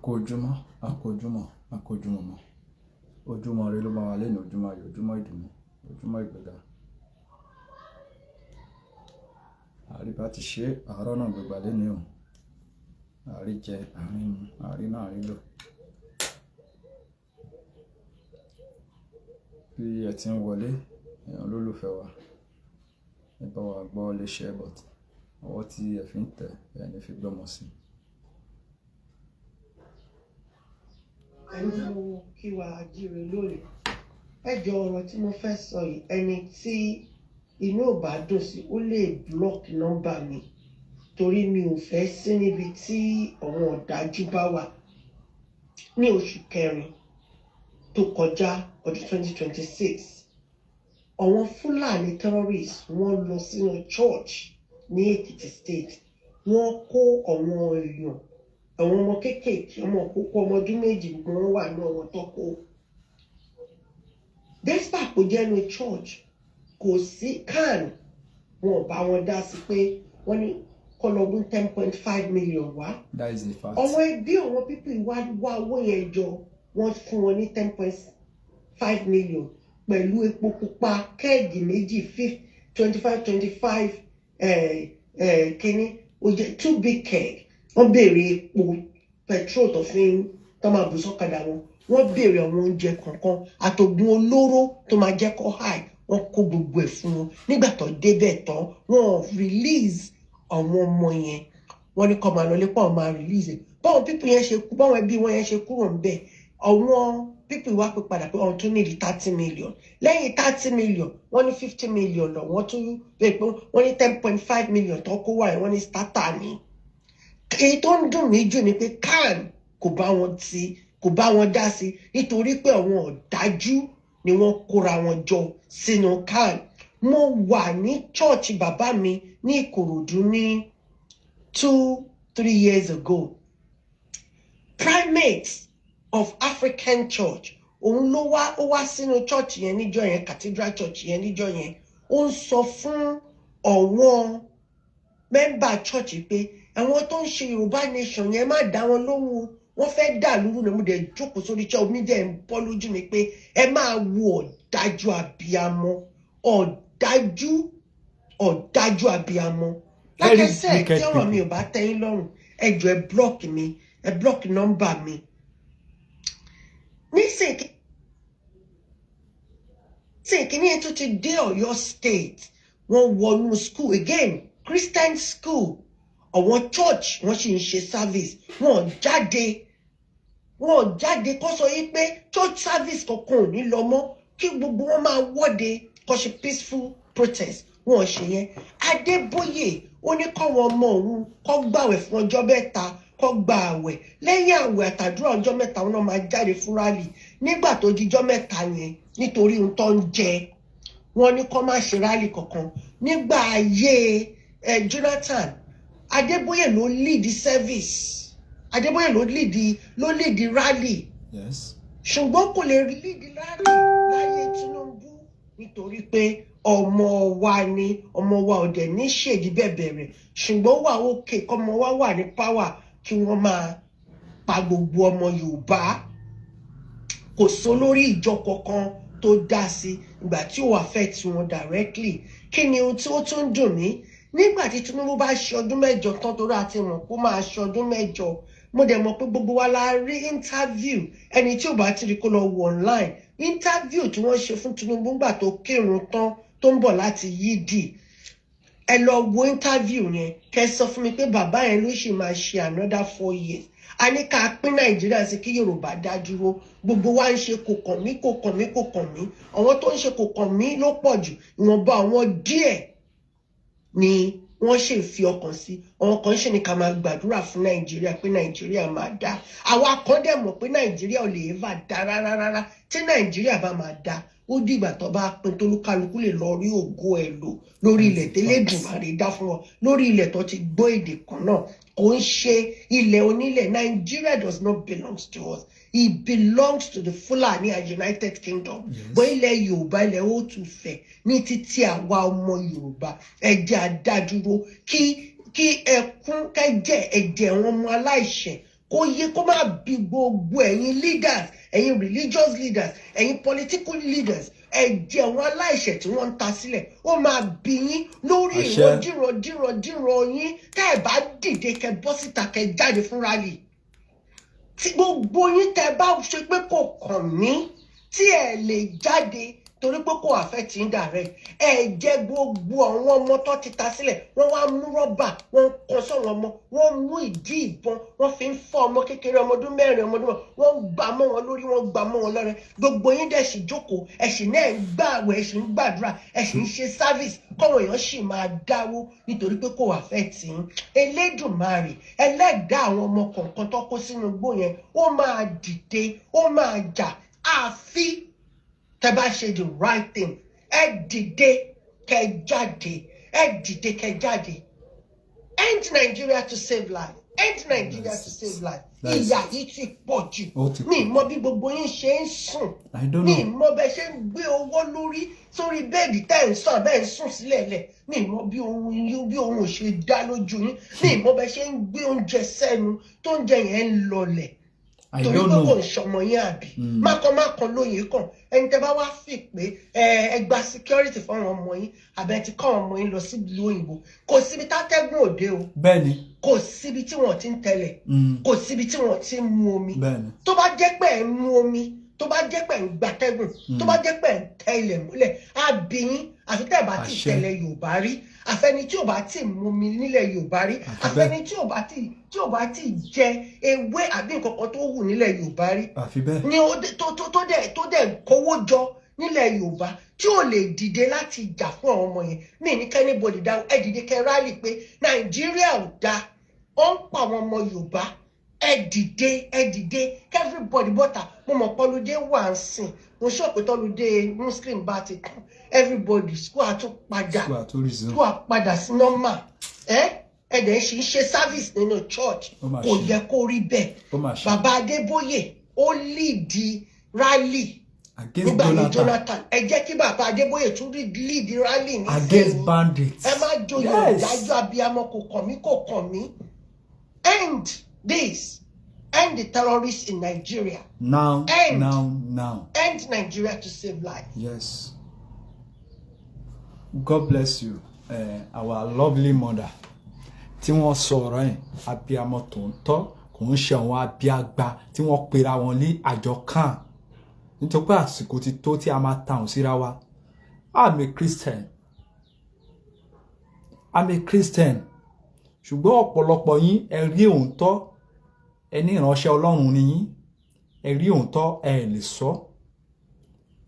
Kú ojúmọ́, a kú ojúmọ́, a kú ojúmọ́ mọ́. Ojúmọ́ ire ló máa wà lẹ́nu, ojúmọ́ ayọ̀, ojúmọ́ ìdùnnú, ojúmọ́ ìgbéga. Àrí bá ti ṣe àárọ̀ náà gbégbá lẹ́nu o. Àrí jẹ, àrí mu, àrí náà àrí lò. Bí ẹ ti ń wọlé, ẹ̀yin olólùfẹ́ wa, ẹ bá wa gbọ́ lé share button. Ọwọ́ tí ẹ fi ń tẹ̀, ẹ ní fi gbọ́mọ sí. Ẹni mo kí wa jíire lónìí. Ẹ jọ, ọ̀rọ̀ tí mo fẹ́ sọ yìí, ẹni tí inú ò bá dùn sí, ó lè block nọ́mbà mi, torí mi ò fẹ́ sí níbi tí àwọn ọ̀dájú bá wà. Ní oṣù kẹrin tó kọjá, ọdún 2026, àwọn Fúlàní terrorists, wọ́n lọ sínú church ní Èkìtì State. Wọ́n kó àwọn èèyàn, àwọn ọmọ kéékèèké, ọmọ òkókó, ọmọ ọdún 2, gbogbo wọn wà ní ọwọ́ tó kó. Despite kò jẹ́ inú church, kò sí CAN, wọn ò bá wọn dá sí pé wọ́n ní kó lọ mú 10.5 million wá. That is the fact. Àwọn ẹbí àwọn people wá wá owó yẹn jọ, wọ́n fún wọn ní 10.5 million pẹ̀lú epo pupa keg méjì, 25 25 kínní ó jẹ́ two big keg. Wọ́n béèrè epo petrol tó fi ń tó máa bù sọ́kadà wọn, wọ́n béèrè àwọn oúnjẹ kọ̀ọ̀kan àtògùn olóró tó máa jẹ́ kó high. Wọ́n kó gbogbo ẹ̀ fún wọn. Nígbà tó débẹ̀ tán, wọ́n release àwọn ọmọ yẹn. Wọ́n ní kó máa lọ lépa, àwọn máa release ẹ̀. Báwọn people yẹn ṣe kú, báwọn ẹbí wọn yẹn ṣe kúrò ńbẹ̀, àwọn people wá pé padà pé àwọn tún need 30 million. Lẹ́yìn 30 million, wọ́n ní 50 million lọ. Wọ́n tún bẹ́ẹ̀ pé wọ́n ní 10.5 million tó kó wá yẹn, wọ́n ní starter ni. Èyí tó ń dùn mí jù ni pé CAN kò bá wọn ti kò bá wọn dá sí, nítorí pé àwọn ọ̀dájú ni wọ́n kóra wọn jọ sínú CAN. Mo wà ní church bàbá mi ní Ìkòròdú ní 2-3 years ago. Primate of African Church, òun ló wá, ó wá sínú church yẹn níjọ́ yẹn, cathedral church yẹn níjọ́ yẹn. Ó ń sọ fún àwọn member church pé àwọn tó ń ṣe Yorùbá Nation yẹn, má dá wọn lóhùn o, wọ́n fẹ́ dà lúrú ni. Mo dẹ̀ jókòó sórí iṣẹ́, omi dẹ̀ ń bọ́ lójú mi pé ẹ máa wo ọ̀dájú abiyamọ, ọ̀dájú, ọ̀dájú abiyamọ. Like Very I said, wicked tí ọ̀rọ̀ mi people. ò bá tẹ́ yín lọ́rùn, ẹ jọ̀ọ́, ẹ block mi, ẹ block nọ́mbà mi. Nísìnyí kìíní yẹn tó ti dé Ọ̀yọ́ State, wọ́n wọnú school again, Christian school. Àwọn church, wọ́n sì ń ṣe service, wọ́n jáde, wọ́n jáde kó sọ yìí pé church service kankan ò ní lọ mọ́, kí gbogbo wọn máa wọ́de, kó ṣe peaceful protest. Wọ́n ṣe yẹn. Adébóyè, ó ní kọ́wọn ọmọ òun kó gbàwẹ̀ fún ọjọ́ 3, kó gba àwẹ̀. Lẹ́yìn àwẹ̀ àtàdúrà ọjọ́ 3, wọn náà máa jáde fún rally. Nígbà tó dijọ́ 3 yẹn, nítorí ohun tó ń jẹ, wọ́n ní kó má ṣe rally kankan. Nígbà ayé ẹ Jonathan, Adébóyè ló lead service, Adébóyè ló lead rally. Ṣùgbọ́n kò lè lead rally láyé Tinubu, nítorí pé ọmọ wa ni, ọmọ wa ò dẹ̀ ní ṣèdí bẹ̀bẹ̀ rẹ̀. Ṣùgbọ́n wà òkè kọ́mọ wa wà ní power, kí wọ́n máa pa gbogbo ọmọ Yorùbá. Kò sólórí ìjọ kankan tó dá sí ìgbà tí ó affect wọn directly. Kí ni ohun tí ó tún dùn mí? Nígbà tí Tinubu bá ṣe ọdún 8 tán, torí àti mọ̀ kó máa ṣe ọdún 8, mo dẹ̀ mọ̀ pé gbogbo wa la rí interview. Ẹni tí ò bá ti rí, kó lọ wò online, interview tí wọ́n ṣe fún Tinubu nígbà tó kírun tán, tó ń bọ̀ láti yídì. Ẹ lọ wo interview yẹn, kẹ́ sọ fún mi pé bàbá yẹn ló sì máa ṣe another 4 years. A ní ká pín Nàìjíríà sí, kí Yorùbá dá dúró. Gbogbo wa ń ṣe kò kàn mí, kò kàn mí, kò kàn mí. Àwọn tó ń ṣe kò kàn mí ló pọ̀ jù. Ìwọ̀nba àwọn díẹ̀ ni wọ́n ṣe fi ọkàn sí. Àwọn kan ṣe ní ká máa gbàdúrà fún Nàìjíríà pé Nàìjíríà máa dá. Àwa kan dẹ̀ mọ̀ pé Nàìjíríà ò lè ever dá rárá rárá. Tí Nàìjíríà bá máa dá, ó dìgbà tó bá pín, tólúkálukú lè lọ rí ògo ẹ̀ lò lórí ilẹ̀ tẹ́lẹ̀dùmarè dá fún wọn, lórí ilẹ̀ tó ti gbọ́ èdè kan náà. Kò ń ṣe ilẹ̀ onílẹ̀. Nigeria does not belong to us, it belongs to the Fulani and United Kingdom. Bọ́ ilẹ̀ Yorùbá, ilẹ̀ Òtúfẹ̀ ní títí àwa ọmọ Yorùbá, ẹ jẹ́ á dá dúró, kí ẹkún kẹjẹ ẹ̀jẹ̀ wọn ọmọ aláìṣẹ̀. Kó yé kó má bí gbogbo ẹ̀yin leaders, ẹ̀yin religious leaders, ẹ̀yin political leaders. Ẹ̀jẹ̀ àwọn aláìṣẹ̀ tí wọ́n ń ta sílẹ̀, ó máa bí yín lórí Àṣẹ. ìran díran díran yín tẹ́ ẹ̀ bá dìde, kẹ́ bọ́ síta, kẹ́ jáde fún rally. Tí gbogbo yín tẹ́ bá ṣe pé kò kàn mí, tí ẹ lè jáde torí pé kò affect yín direct, ẹ jẹ́ gbogbo àwọn ọmọ tó ti ta sílẹ̀. Wọ́n wá mú rọ́bà, wọ́n ń kan sọ́wọ́n ọmọ, wọ́n mú ìdí ìbọn, wọ́n fi ń fọ́ ọmọ kékeré, ọmọ ọdún 4, ọmọ ọdún 4, wọ́n gbà mọ́ wọn lórí, wọ́n gbà mọ́ wọn lọ́rẹ́. Gbogbo yín dẹ̀ sì jókòó, ẹ sì náà ń gbààwẹ̀, ẹ sì ń gbàdúrà, ẹ sì ń ṣe service, kọ́wọn èèyàn sì máa dáwó nítorí pé kò affect yín. Elédùmarè, ẹlẹ́dàá àwọn ọmọ kọ̀ọ̀kan tó kó sínú igbó yẹn, ó máa dìde, ó máa jà, àfi tẹ́ bá ṣe the right thing. Ẹ dìde kẹ́ jáde, ẹ dìde kẹ́ jáde. End Nigeria to save life, end Nigeria to save life. That's Ìyà yìí ti pọ̀ jù. Ó ti Mi pọ̀. mọ bí gbogbo yín ṣe ń sùn. I don't Mi know. mọ bẹ ṣe ń gbé owó lórí sórí bed tẹ́ ń sùn abẹ́ ń sùn sílẹ̀ lẹ̀. Mi mọ bí ohun yín, bí ohun ò ṣe dá lójú yín. Mi mọ bẹ ṣe ń gbé oúnjẹ sẹ́nu tó ń jẹ yẹn ń lọlẹ̀ I torí don't pé kò know. ń ṣọmọ yín àbí mákànmákàn lóye kàn. Ẹni tẹ́ bá wá fi pé ẹ gba security fún àwọn ọmọ yín, àbẹ ti kọ́ àwọn ọmọ yín lọ sí ìlú òyìnbó, kò síbi tátẹ́gùn òde o. Kò síbi tí wọ́n ti ń tẹ̀lẹ̀. Kò síbi tí wọ́n ti ń mu omi. Tó bá jẹ́ pé ẹ̀ ń mu omi, tó bá jẹ́ pé ẹ̀ ń gbatẹ́gùn, tó bá jẹ́ pé ẹ̀ ń tẹ ilẹ̀ múlẹ̀, á bí yín. Àfi tẹ́ ẹ̀ bá ti Àṣẹ. tẹ̀lẹ̀ Yorùbá rí, àfẹni tí ò bá ti mú mi nílẹ̀ Yorùbá rí, Àfi bẹ́ẹ̀. àfẹni tí ò bá ti jẹ ewé àbí nǹkan kan tó wù nílẹ̀ Yorùbá rí Àfi bẹ́ẹ̀. ni ó dé- tó dẹ̀ kówó jọ nílẹ̀ Yorùbá tí ò lè dìde láti jà fún àwọn ọmọ yẹn. Mí ní kẹ́ anybody dáhùn. Ẹ dìde kẹ́ rally pé Nàìjíríà ò dáa, ó ń pa àwọn ọmọ Yorùbá. Ẹ dìde, ẹ dìde, everybody bọ́ta. Mo mọ̀ pọ́lùdé wà ń sìn. Mo sọ pé tọ́lùdé Muslim bá ti tán, everybody, school á tún padà. School àtún resume. School á padà sí normal. Ẹ dẹ̀ ń ṣe service nínú church. Ó mà Kò ṣe. yẹ kó rí bẹ́ẹ̀. Ó mà ṣe. Bàbá Adébóyè, ó lead rally Against nígbà ní Jonathan. Jonathan. Ẹ jẹ́ kí bàbá Adébóyè tún rí lead rally Against nísìnyí. bandits. Ẹ má joyè ìdájọ́ abiyamọ. Kò kàn mí, kò kàn mí. End this, end the terrorists in Nigeria. Now, End. now, now. End Nigeria to save life. Yes. God bless you, our lovely mother. Tí wọ́n sọ ọ̀rọ̀ yẹn, abiyamọ tòótọ́, kò ń ṣe àwọn abiagba tí wọ́n pera wọn ní àjọ kan. Nítorí pé àsìkò ti tó tí a máa tàùn síra wa. I'm a Christian. I'm a Christian. Ṣùgbọ́n ọ̀pọ̀lọpọ̀ yín, ẹ rí òótọ́, ẹ ní ìránṣẹ́ Ọlọ́run ni yín. Ẹ rí òótọ́, ẹ lè sọ.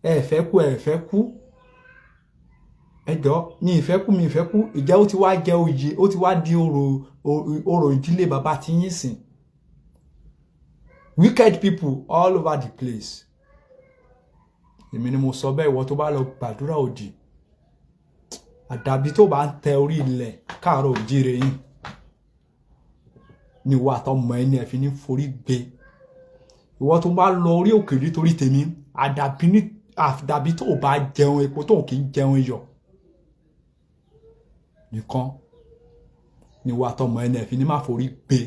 Ẹ fẹ́ kú, ẹ fẹ́ kú. Ẹ jọ mi ìfẹ́ kú, mi ìfẹ́ kú. Ìjẹ́ ó ti wá jẹ oyè, ó ti wá di orò, orò ìdílé bàbá tí yín sìn. Wicked people all over the place. Èmi ni mo sọ bẹ́ẹ̀. Ìwọ tó bá lọ gbàdúrà òdì, àdàbí tó bá ń tẹ orí ilẹ̀ káàárọ̀ òjíire yín ni ìwọ àtọmọ ẹni ẹ fi ní forí gbé. Ìwọ tó bá lọ orí òkè nítorí tèmi, àdàbí ní àdàbí tó bá jẹun epo, tó kì í jẹun iyọ̀ nìkan ni ìwọ àtọmọ ẹni ẹ fi ní má forí gbé.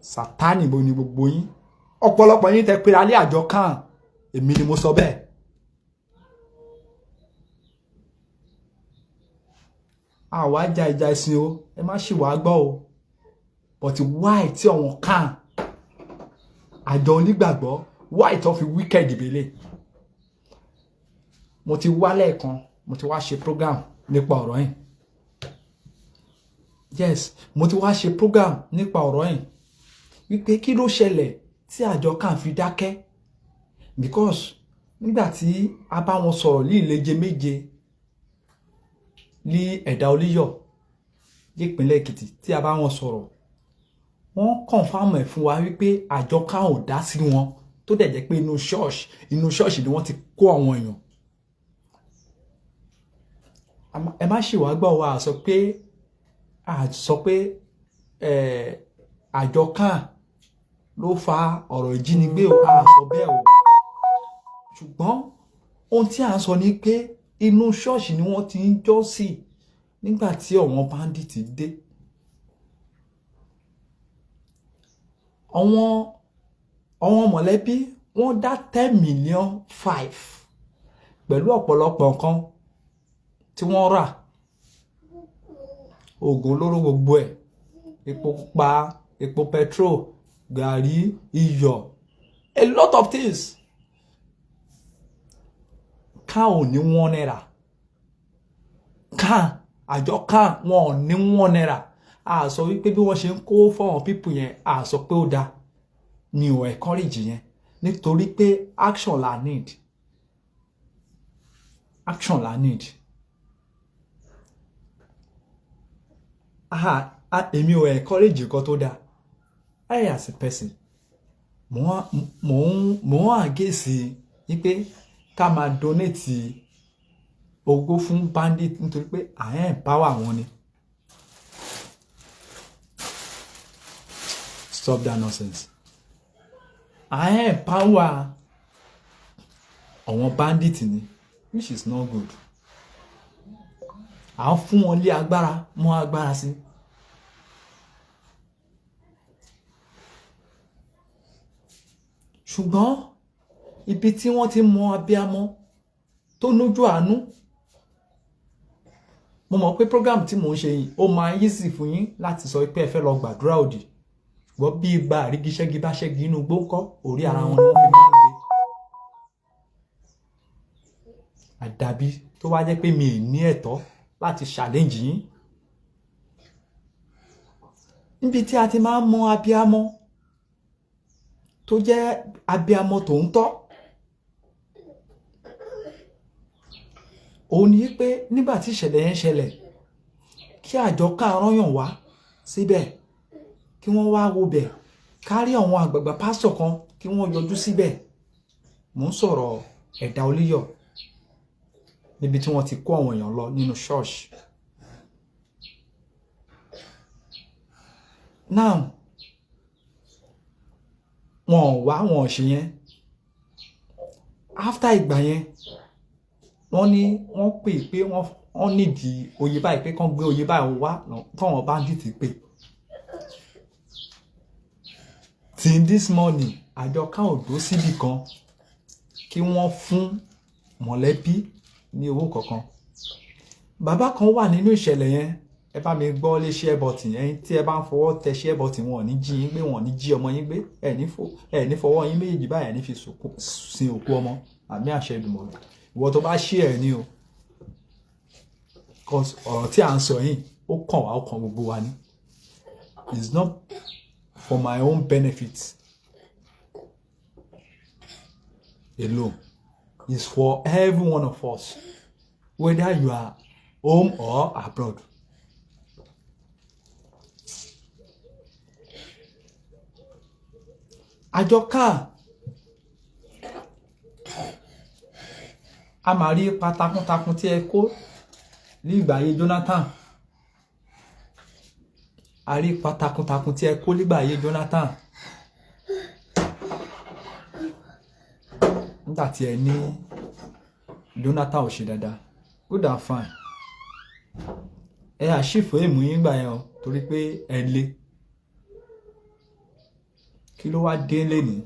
Sátánì bo ni gbogbo yín, ọ̀pọ̀lọpọ̀ yín tẹ pé alẹ́ àjọ kan. Èmi ni mo sọ bẹ́ẹ̀. Àwa ja ìjà ìsìn o, ẹ má ṣì wá gbọ́ o. But why tí àwọn kan àjọ onígbàgbọ́, why tó fi wicked ìbílẹ̀? Mo ti wá lẹ́ẹ̀kan, mo ti wá ṣe program nípa ọ̀rọ̀ yìí. Yes, mo ti wá ṣe program nípa ọ̀rọ̀ yìí wípé kí ló ṣẹlẹ̀ tí àjọ kan fi dákẹ́? Because nígbà tí a bá wọn sọ̀rọ̀ ní ìleje méje ní Ẹ̀dá Olíyọ̀ nípínlẹ̀ Èkìtì, tí a bá wọn sọ̀rọ̀, wọ́n confirm ẹ̀ fún wa wípé àjọ kan ò dá sí wọn, tó dẹ̀ jẹ́ pé inú ṣọ́ọ̀ṣì ni wọ́n ti kó àwọn èèyàn. Ẹ má ṣì wá gbọ́ wa, a sọ pé àjọ kan ló fa ọ̀rọ̀ ìjínigbé o, a sọ bẹ́ẹ̀ o. Ṣùgbọ́n ohun tí à ń sọ ni pé inú ṣọ́ọ̀ṣì ni wọ́n ti ń jọ́sìn nígbà tí àwọn bandits dé. Àwọn mọ̀lẹ́bí wọ́n dá 10.5 million pẹ̀lú ọ̀pọ̀lọpọ̀ nǹkan tí wọ́n rà, oògùn olóró, gbogbo ẹ̀, epo pupa, epo petrol, gàrí, iyọ̀, a lot of things. Ká ò ní ₦1 ká àjọ ká wọn ò ní ₦1. A sọ wípé bí wọ́n ṣe ń kó fáwọn people yẹn, a sọ pé ó dáa. Mi ò encourage yẹn nítorí pé action la need, action la need. Ah, èmi ò encourage nǹkan tó dáa. I as a person, mò ń against wípé ká máa donate owó fún bandit nítorí pé à ń empower wọn ni. Stop that nonsense. À ń empower àwọn bandit ni, which is not good. À ń fún wọn lé agbára mọ́ agbára sí. Ṣùgbọ́n ibi tí wọ́n ti mọ abiyamọ tó nójú àánú, mo mọ̀ pé program tí mò ń ṣe yìí, ó máa easy fún yín láti sọ pé ẹ fẹ́ lọ gbàdúrà òdì, ṣùgbọ́n bí igba àrígiṣẹ́gi bá ṣẹ́gi inú igbó ńkọ́, orí ara wọn ni wọ́n fi máa ń gbé. Àdàbí tó wá jẹ́ pé mi ì ní ẹ̀tọ́ láti challenge yín. Níbi tí a ti máa ń mọ abiyamọ tó jẹ́ abiyamọ tòótọ́, òun ni pé nígbà tí ìṣẹ̀lẹ̀ yẹn ṣẹlẹ̀, kí àjọ káàrọ́yàn wá síbẹ̀, kí wọ́n wá wo bẹ̀, kárí àwọn àgbààgbà pásítọ̀ kan kí wọ́n yọjú síbẹ̀. Mò ń sọ̀rọ̀ Ẹ̀dá Olíyọ̀, níbi tí wọ́n ti kó àwọn èèyàn lọ nínú ṣọ́ọ̀ṣì. Now, wọn ò wá, wọn ò ṣe yẹn. After ìgbà yẹn, wọ́n ní wọ́n pè pé wọ́n nídìí oyè báyìí, pé kán gbé oyè báyìí wá tọ́wọ́n bandit pè. Till this morning, àjọ kan ò dó síbì kan kí wọ́n fún mọ̀lẹ́bí ní owó kankan. Bàbá kan wà nínú ìṣẹ̀lẹ̀ yẹn. Ẹ bá mi gbọ́ lé share button. Ẹ̀yin tí ẹ bá ń fọwọ́ tẹ share button, wọn ò ní jí yín gbé, wọn ò ní jí ọmọ yín gbé. Ẹ ní fọwọ́ yín méjèèjì báyìí, ẹ ní fi sin òkú ọmọ. Àmì àṣẹ Èdùmàrè. Ìwọ tó bá ṣí ẹ ní o, cause ọ̀rọ̀ tí à ń sọ yìí, ó kàn wá, ó kàn gbogbo wa ni. It's not for my own benefit alone, it's for every one of us, whether you are home or abroad. Àjọ káà a máa rí ipa takuntakun tí ẹ kó ní ìgbà ayé Jonathan. A rí ipa takuntakun tí ẹ kó nígbà ayé Jonathan, nígbà tí ẹ ní Jonathan ò ṣe dáadáa. Good and fine, ẹ àṣìfò èmú yín gbà yẹn o, torí pé ẹ le. Kí ló wá dé lénìí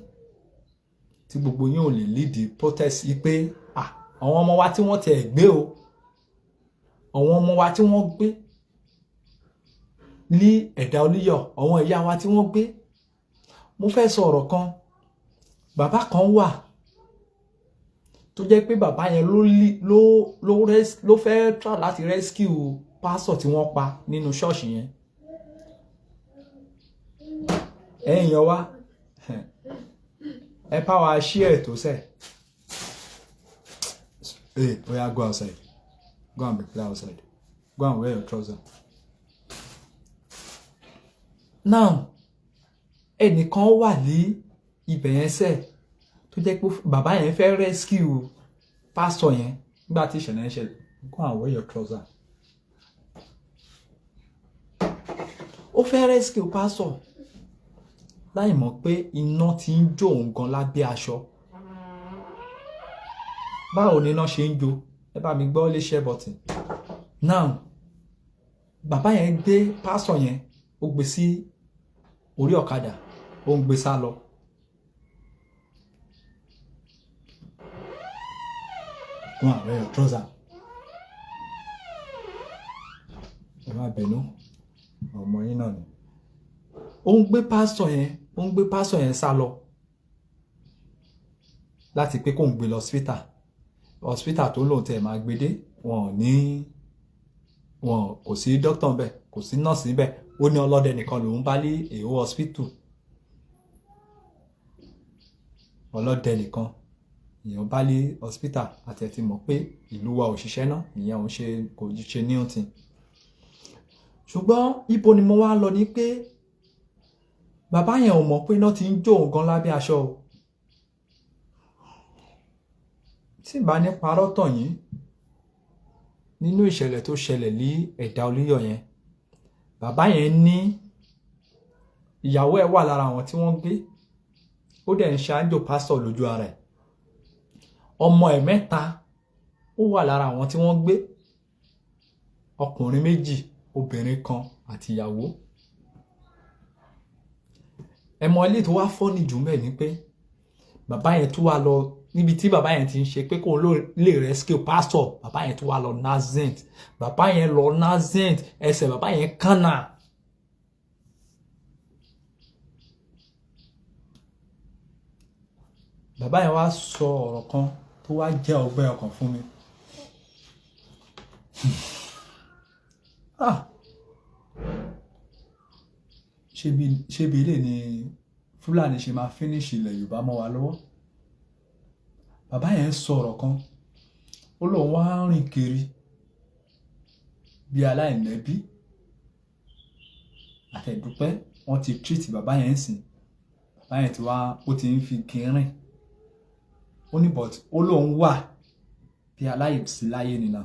tí gbogbo yín ò lè lead protest yìí pé àwọn ọmọ wa tí wọ́n tẹ̀ gbé o, àwọn ọmọ wa tí wọ́n gbé ní Ẹ̀dá Olíyọ̀, àwọn ìyá wa tí wọ́n gbé? Mo fẹ́ sọ ọ̀rọ̀ kan. Bàbá kan wà tó jẹ́ pé bàbá yẹn ló fẹ́ try láti rescue pásọ̀ tí wọ́n pa nínú ṣọ́ọ̀ṣì yẹn. Ẹ̀yin yan wá, ẹ bá wa share ètò sẹ̀. Hey, oya, go outside. Go and be play outside. Go and wear your trouser. Now, ẹnìkan wà ní ibẹ̀ yẹn sẹ̀ tó jẹ́ pé bàbá yẹn fẹ́ rescue pásítọ̀ yẹn nígbà tí ìṣẹ̀lẹ̀ yẹn ṣẹlẹ̀. Go and wear your trouser. Ó fẹ́ rescue pásítọ̀ láì mọ̀ pé iná ti ń jó òun gan lábẹ́ aṣọ. Báwo ni iná ṣe ń jó? Ẹ bá mi gbọ́ lé share button. Now, bàbá yẹn gbé pásítọ̀ yẹn, ó gbé sí orí ọ̀kadà. Ó ń gbé sá lọ. Go and wear your trouser. Ẹ má bínú, ọmọ yín náà ni. Ó ń gbé pásítọ̀ yẹn, ó ń gbé pásítọ̀ yẹn sá lọ láti pé kóun gbé lọ hospital. Hospital tó lóun tẹ̀ máa gbé dé, wọn ò ní, wọn kò sí dókítà ńbẹ̀, kò sí nọ́ọ̀sì ńbẹ̀. Ó ní ọlọ́dẹ nìkan lòún bá lé èèwọ̀ hospital. Ọlọ́dẹ nìkan èèyàn bá lé hospital. Àti ẹ̀ ti mọ̀ pé ìlú wa ò ṣiṣẹ́ náà, ìyẹn ò ń ṣe, kò ṣe new thing. Ṣùgbọ́n ibo ni mo wá lọ ni pé bàbá yẹn ò mọ̀ pé iná ti ń jó òun gan lábẹ́ aṣọ o. Tí n bá ní parọ́ tàn yín, nínú ìṣẹ̀lẹ̀ tó ṣẹlẹ̀ ní Ẹ̀dá Olúyọ̀ yẹn, bàbá yẹn ní ìyàwó ẹ̀ wà lára àwọn tí wọ́n gbé. Ó dẹ̀ ń ṣáájò pásítọ̀ lójú ara ẹ̀. Ọmọ ẹ̀ mẹ́ta ó wà lára àwọn tí wọ́n gbé, ọkùnrin méjì, obìnrin kan àti ìyàwó. Ẹ mọ ilé tó wá fọ́ ní jù mẹ́ ni pé bàbá yẹn tó wá lọ níbi tí bàbá yẹn ti ń ṣe pé kóun lè rescue pastor. Bàbá yẹn tó wá lọ nazent, bàbá yẹn lọ nazent, ẹsẹ̀ bàbá yẹn kànnà. Bàbá yẹn wá sọ ọ̀rọ̀ kan tó wá jẹ́ ọgbẹ́ ọkàn fún mi. Ah, ṣébi ilé ni Fúlàní ṣe máa finish ilẹ̀ Yorùbá mọ́ wa lọ́wọ́. Bàbá yẹn sọ ọ̀rọ̀ kan, ó lóun wá ń rìn kiri bí aláìlẹ́bí. Àtẹ̀dúpẹ́, wọ́n ti treat bàbá yẹn sìn. Bàbá yẹn ti wá, ó ti ń fi kí rìn. Ó ní but ó lóun wà bí aláìsí láyé nìyà.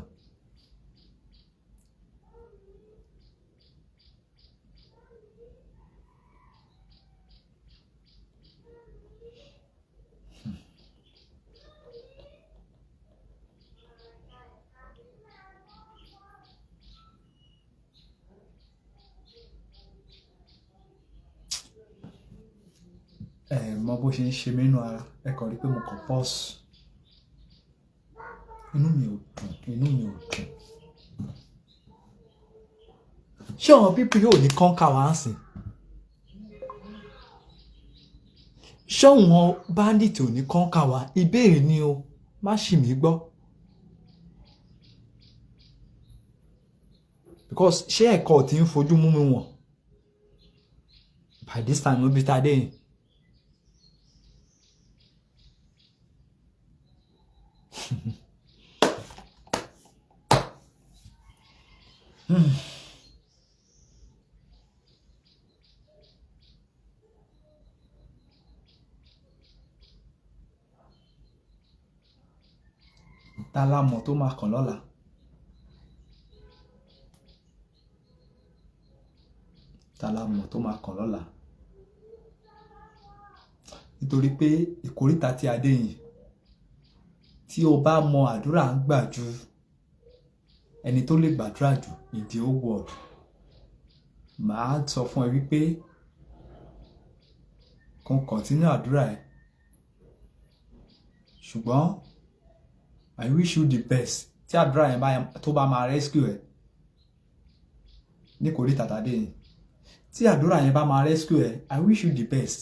Ẹ mọ bó ṣe ń ṣe mí nínú ara, ẹ kàn rí pé mo kàn pause. Inú mi ò dùn, inú mi ò dùn. Ṣé àwọn people yóò ní conquer wá ń sìn? Ṣé àwọn bandit ò ní conquer wá? Ìbéèrè ni o, má ṣì mí gbọ́. Because ṣé ẹ̀kọ́ tí ń fojú mú mi wọ̀n by this time níbi tá a dé yìí? Ta la mọ̀ tó máa kàn lọ́la? Ta la mọ̀ tó máa kàn lọ́la? Nítorí pé ìkóríta tí a dé yìí, tí o bá mọ àdúrà ń gbà ju ẹni tó lè gbàdúrà jù in the whole world, màá sọ fún ẹ wípé kó continue àdúrà ẹ. Ṣùgbọ́n I wish you the best. Tí àdúrà yẹn tó bá máa rescue ẹ ní kòríta tàdé yìí, tí àdúrà yẹn bá máa rescue ẹ, I wish you the best.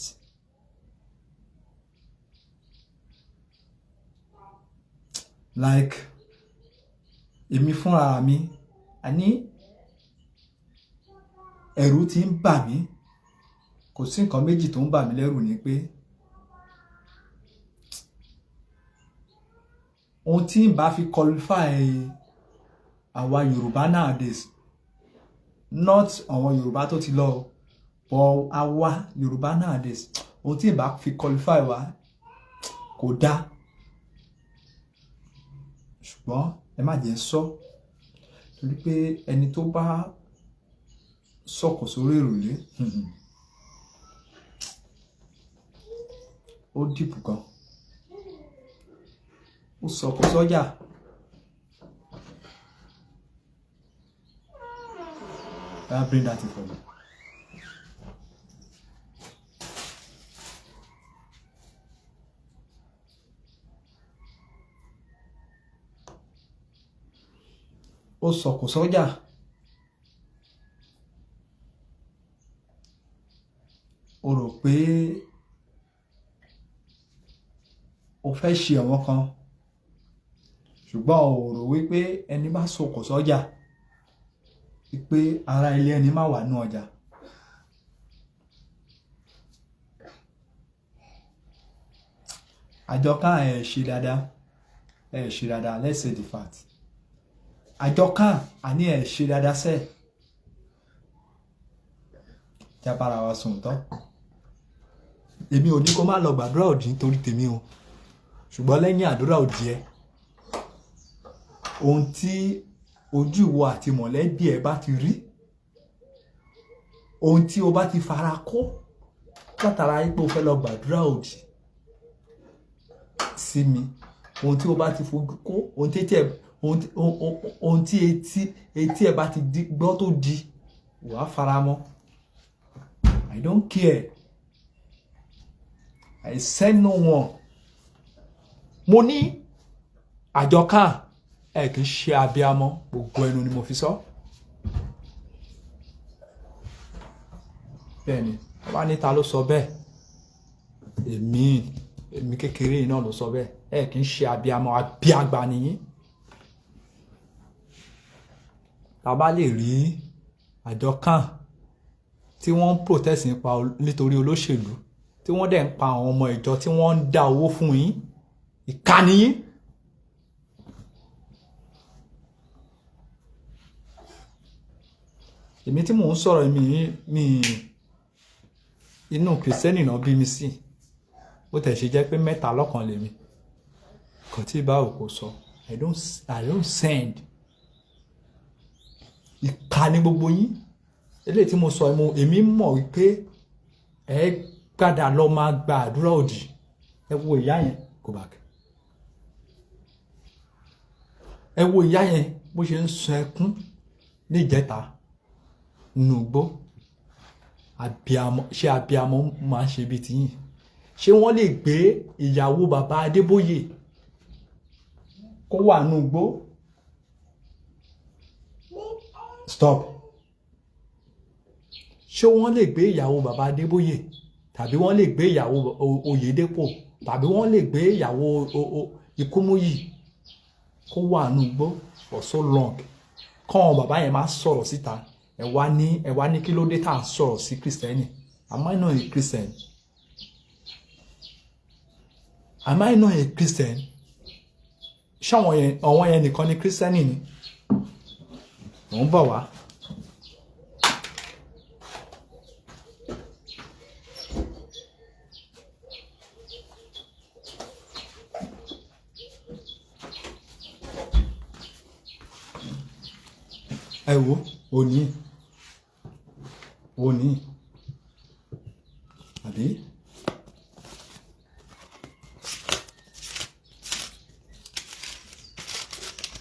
Like èmi fúnra mi, àní ẹ̀rù ti ń bà mí. Kò sí nǹkan méjì tó ń bà mí lẹ́rù ni pé ohun tí n bá fi qualify àwa Yorùbá nowadays, not àwọn Yorùbá tó ti lọ, but àwa Yorùbá nowadays, ohun tí n bá fi qualify wa kò dáa. Ṣùgbọ́n ẹ má jẹ́ sọ, torí pé ẹni tó bá sọ̀kò sórí òrùlé, ó dìbò gan, ó sọ̀kò sọ́jà. Bring that in for me. Ó sọ̀kò sọ́jà. O rò pé o fẹ́ ṣe àwọn kan, ṣùgbọ́n o rò wípé ẹni bá sọ̀kò sọ́jà wípé ara ilé ẹni má wà ní ọjà. Àjọ kan ẹ̀ ṣe dáadáa, ẹ̀ ṣe dáadáa, let's say the fact. Àjọ kan àní ẹ̀ ṣe dáadáa sẹ́ẹ̀. Jábára wa sùn tán. Èmi ò ní kó má lọ gbàdúrà òdì nítorí tèmi o, ṣùgbọ́n lẹ́yìn àdúrà òdì ẹ, ohun tí ojú ìwọ àti mọ̀lẹ́bí ẹ bá ti rí, ohun tí o bá ti fara kó látara pé o fẹ́ lọ gbàdúrà òdì sí mi, ohun tí o bá ti fojú kó, ohun tí etí ẹ bá ti gbọ́ tó di, wàá fara mọ́. I don't care. I send no one. Mo ní àjọ kan ẹ kì í ṣe abiyamọ, gbogbo ẹnu ni mo fi sọ. Bẹ́ẹ̀ni, wọ́n ní ta ló sọ bẹ́ẹ̀? Èmi kékeré yìí náà ló sọ bẹ́ẹ̀. Ẹ kì í ṣe abiyamọ, abiagba nìyí. Tá bá lè rí àjọ kan tí wọ́n ń protest nípa nítorí olóṣèlú, tí wọ́n dẹ̀ ń pa àwọn ọmọ ìjọ, tí wọ́n ń dá owó fún yín, ìkànnì yín. Èmi tí mò ń sọ̀rọ̀, mi inú kìrìsìtẹ́nì náà bí mi sí, bó tẹ̀ ṣe jẹ́ pé mẹ́ta lọ́kàn lèmi kò tí ì bá òkò sọ. I don't send. Ìkànnì gbogbo yín. Eléyìí tí mo sọ, èmi mọ̀ wípé ẹ gbàdá lọ máa gba àdúrà òdì. Ẹ wo ìyá yẹn, go back. Ẹ wo ìyá yẹn bó ṣe ń sun ẹkún níjẹta nínú igbó. Abiyamọ, ṣé abiyamọ máa ń ṣe bíi tiyín? Ṣé wọ́n lè gbé ìyàwó bàbá Adébóyè kó wà nínú igbó? Stop. Ṣé wọ́n lè gbé ìyàwó bàbá Adébóyè, tàbí wọ́n lè gbé ìyàwó Oyèdépò, tàbí wọ́n lè gbé ìyàwó Ikúmúyì kó wà nínú igbó for so long? Kọ́ bàbá yẹn máa sọ̀rọ̀ síta. Ẹ wá ní kí ló dé tá à ń sọ̀rọ̀ sí Kristẹni? Am I not a Christian? Am I not a Christian? Ṣé àwọn yẹn nìkan ni Kristẹni ni? Mò ń bọ̀ wá. Ẹ wo òní òní àbí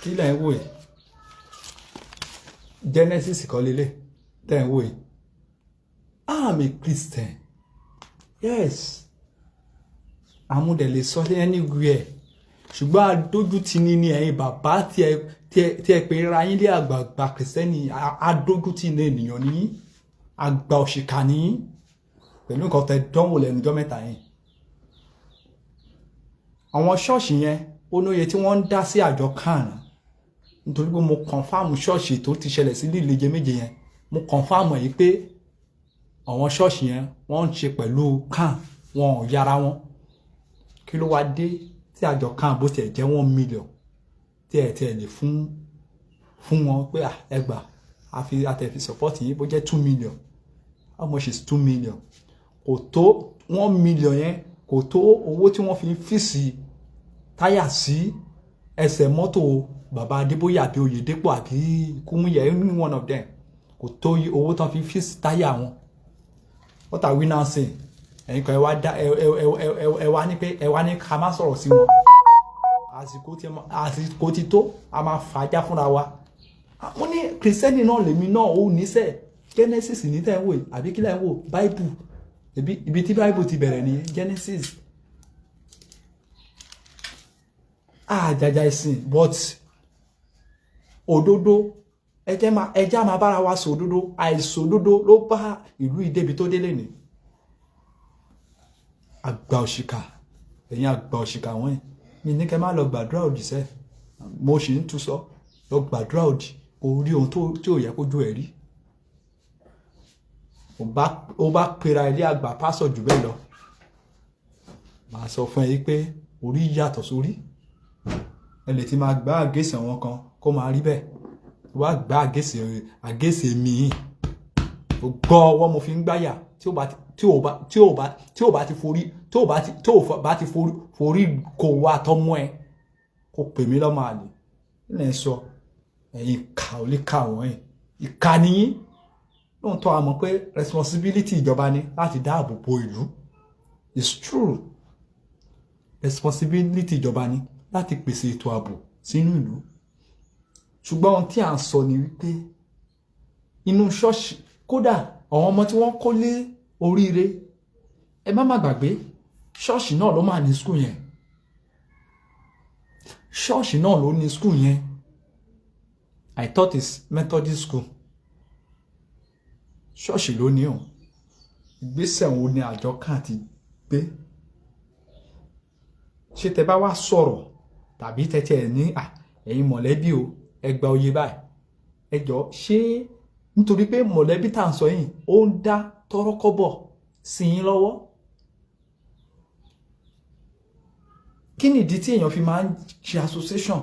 kí lẹ̀ ń wò yìí? Genesis kọ́ lélẹ̀ tẹ́ ń wò yìí. I'm a Christian. Yes. Àmúdẹ̀ lè sọ anywhere. Ṣùgbọ́n adójútì ni ẹ̀yin bàbá tí ẹ pè ra yín lé àgbààgbà Kristẹni, adójútì ní ènìyàn ní àgbà òṣìkà ní pẹ̀lú nǹkan tẹ dánwò lẹ́nu ọjọ́ mẹ́ta yẹn. Àwọn ṣọ́ọ̀ṣì yẹn ó lóye tí wọ́n ń dá sí àjọ kan, nítorí pé mo kọ̀nfàmù ṣọ́ọ̀ṣì tó ti ṣẹlẹ̀ sí líleje méje yẹn, mo kọ̀nfàmù èyí pé àwọn ṣọ́ọ̀ṣì yẹn wọ́n ń ṣe pẹ̀lú kan, wọn ò yára wọn. Kí ló wá dé tí àjọ kan bó tiẹ̀ jẹ́ 1 million tí ẹ̀ tiẹ̀ lè fún wọn pé ẹ gbà àfi àtẹ̀fi support yìí, bó jẹ́ 2 million. How much is 2 million? Kò tó 1 million yẹn, kò tó owó tí wọ́n fi ń fìsì táyà sí ẹsẹ̀ mọ́tò bàbá Adébóyè àbí Oyèdépò àbí Kúmúyẹ̀, any one of them. Kò tó owó tí wọ́n fi fìsì táyà wọn. What are we now saying? Ẹ̀yin kan ẹ wá dá ẹ wá ní pé ẹ wá ní ká má sọ̀rọ̀ sí wọn. Àsìkò ti tó, a máa fàájà fúnra wa. Mo ní Kristẹni náà lèmi náà ó níṣẹ́. Genesis ní tẹ́ ń wò, àbí kí lẹ́ ń wò? Bible. Ibi tí Bible ti bẹ̀rẹ̀ nìyẹn, Genesis. Àjàjà ìsìn, but Òdodo, ẹ jẹ́ máa ẹ já máa bára wa sọ òdodo. Àìsòdodo ló bá ìlú ìdébi tó délé ní. Àgbà òṣìkà, ẹ̀yin àgbà òṣìkà wọ̀nyí, mi ní kẹ́ má lọ gbàdúrà òdì sẹ́. Mo sì ń tún sọ, lọ gbàdúrà òdì, kò rí ohun tí ò yẹ kójú ẹ̀ rí. Ó bá pera ilé àgbà pásọ̀ jù bẹ́ẹ̀ lọ, màá sọ fún ẹ yí pé orí yàtọ̀ sórí. Ẹ lè ti máa gbá àgèsè àwọn kan kó máa rí bẹ́ẹ̀. Wá gbá àgèsè míì, gbọ́ ọwọ́ mo fi ń gbáyà. Tí ó bá tí ò bá tí ò bá tí ò bá ti forí tí ò bá ti forí kò wá tọmọ ẹ, kó pè mí lọ́mọ àlè. Ilẹ̀ ń sọ, ẹ̀yin ìkà ò lè kà wọ́n. Ẹ̀ ìkà nìyí lóòótọ́. A mọ̀ pé responsibility ìjọba ni láti dáàbò bo ìlú. It's true, responsibility ìjọba ni láti pèsè ètò ààbò sínú ìlú. Ṣùgbọ́n ohun tí à ń sọ ni wípé inú ṣọ́ọ̀ṣì, kódà àwọn ọmọ tí wọ́n kó lé oríire, ẹ má má gbàgbé, ṣọ́ọ̀ṣì náà ló máa ní school yẹn. Ṣọ́ọ̀ṣì náà ló ní school yẹn. I thought it's Methodist school. Ṣọ́ọ̀ṣì ló ní o. Ìgbésẹ̀ wo ni àjọ kan ti gbé? Ṣé tẹ bá wá sọ̀rọ̀ tàbí tẹ́tí ẹ̀ ní ẹ̀yin mọ̀lẹ́bí o, ẹ gba oyè báyìí, ẹ jọ, ṣé nítorí pé mọ̀lẹ́bí tá à ń sọ yìí ó ń dá tọ́rọ́kọ́bọ̀ sí yín lọ́wọ́? Kí nìdí tí èèyàn fi máa ń ṣe association?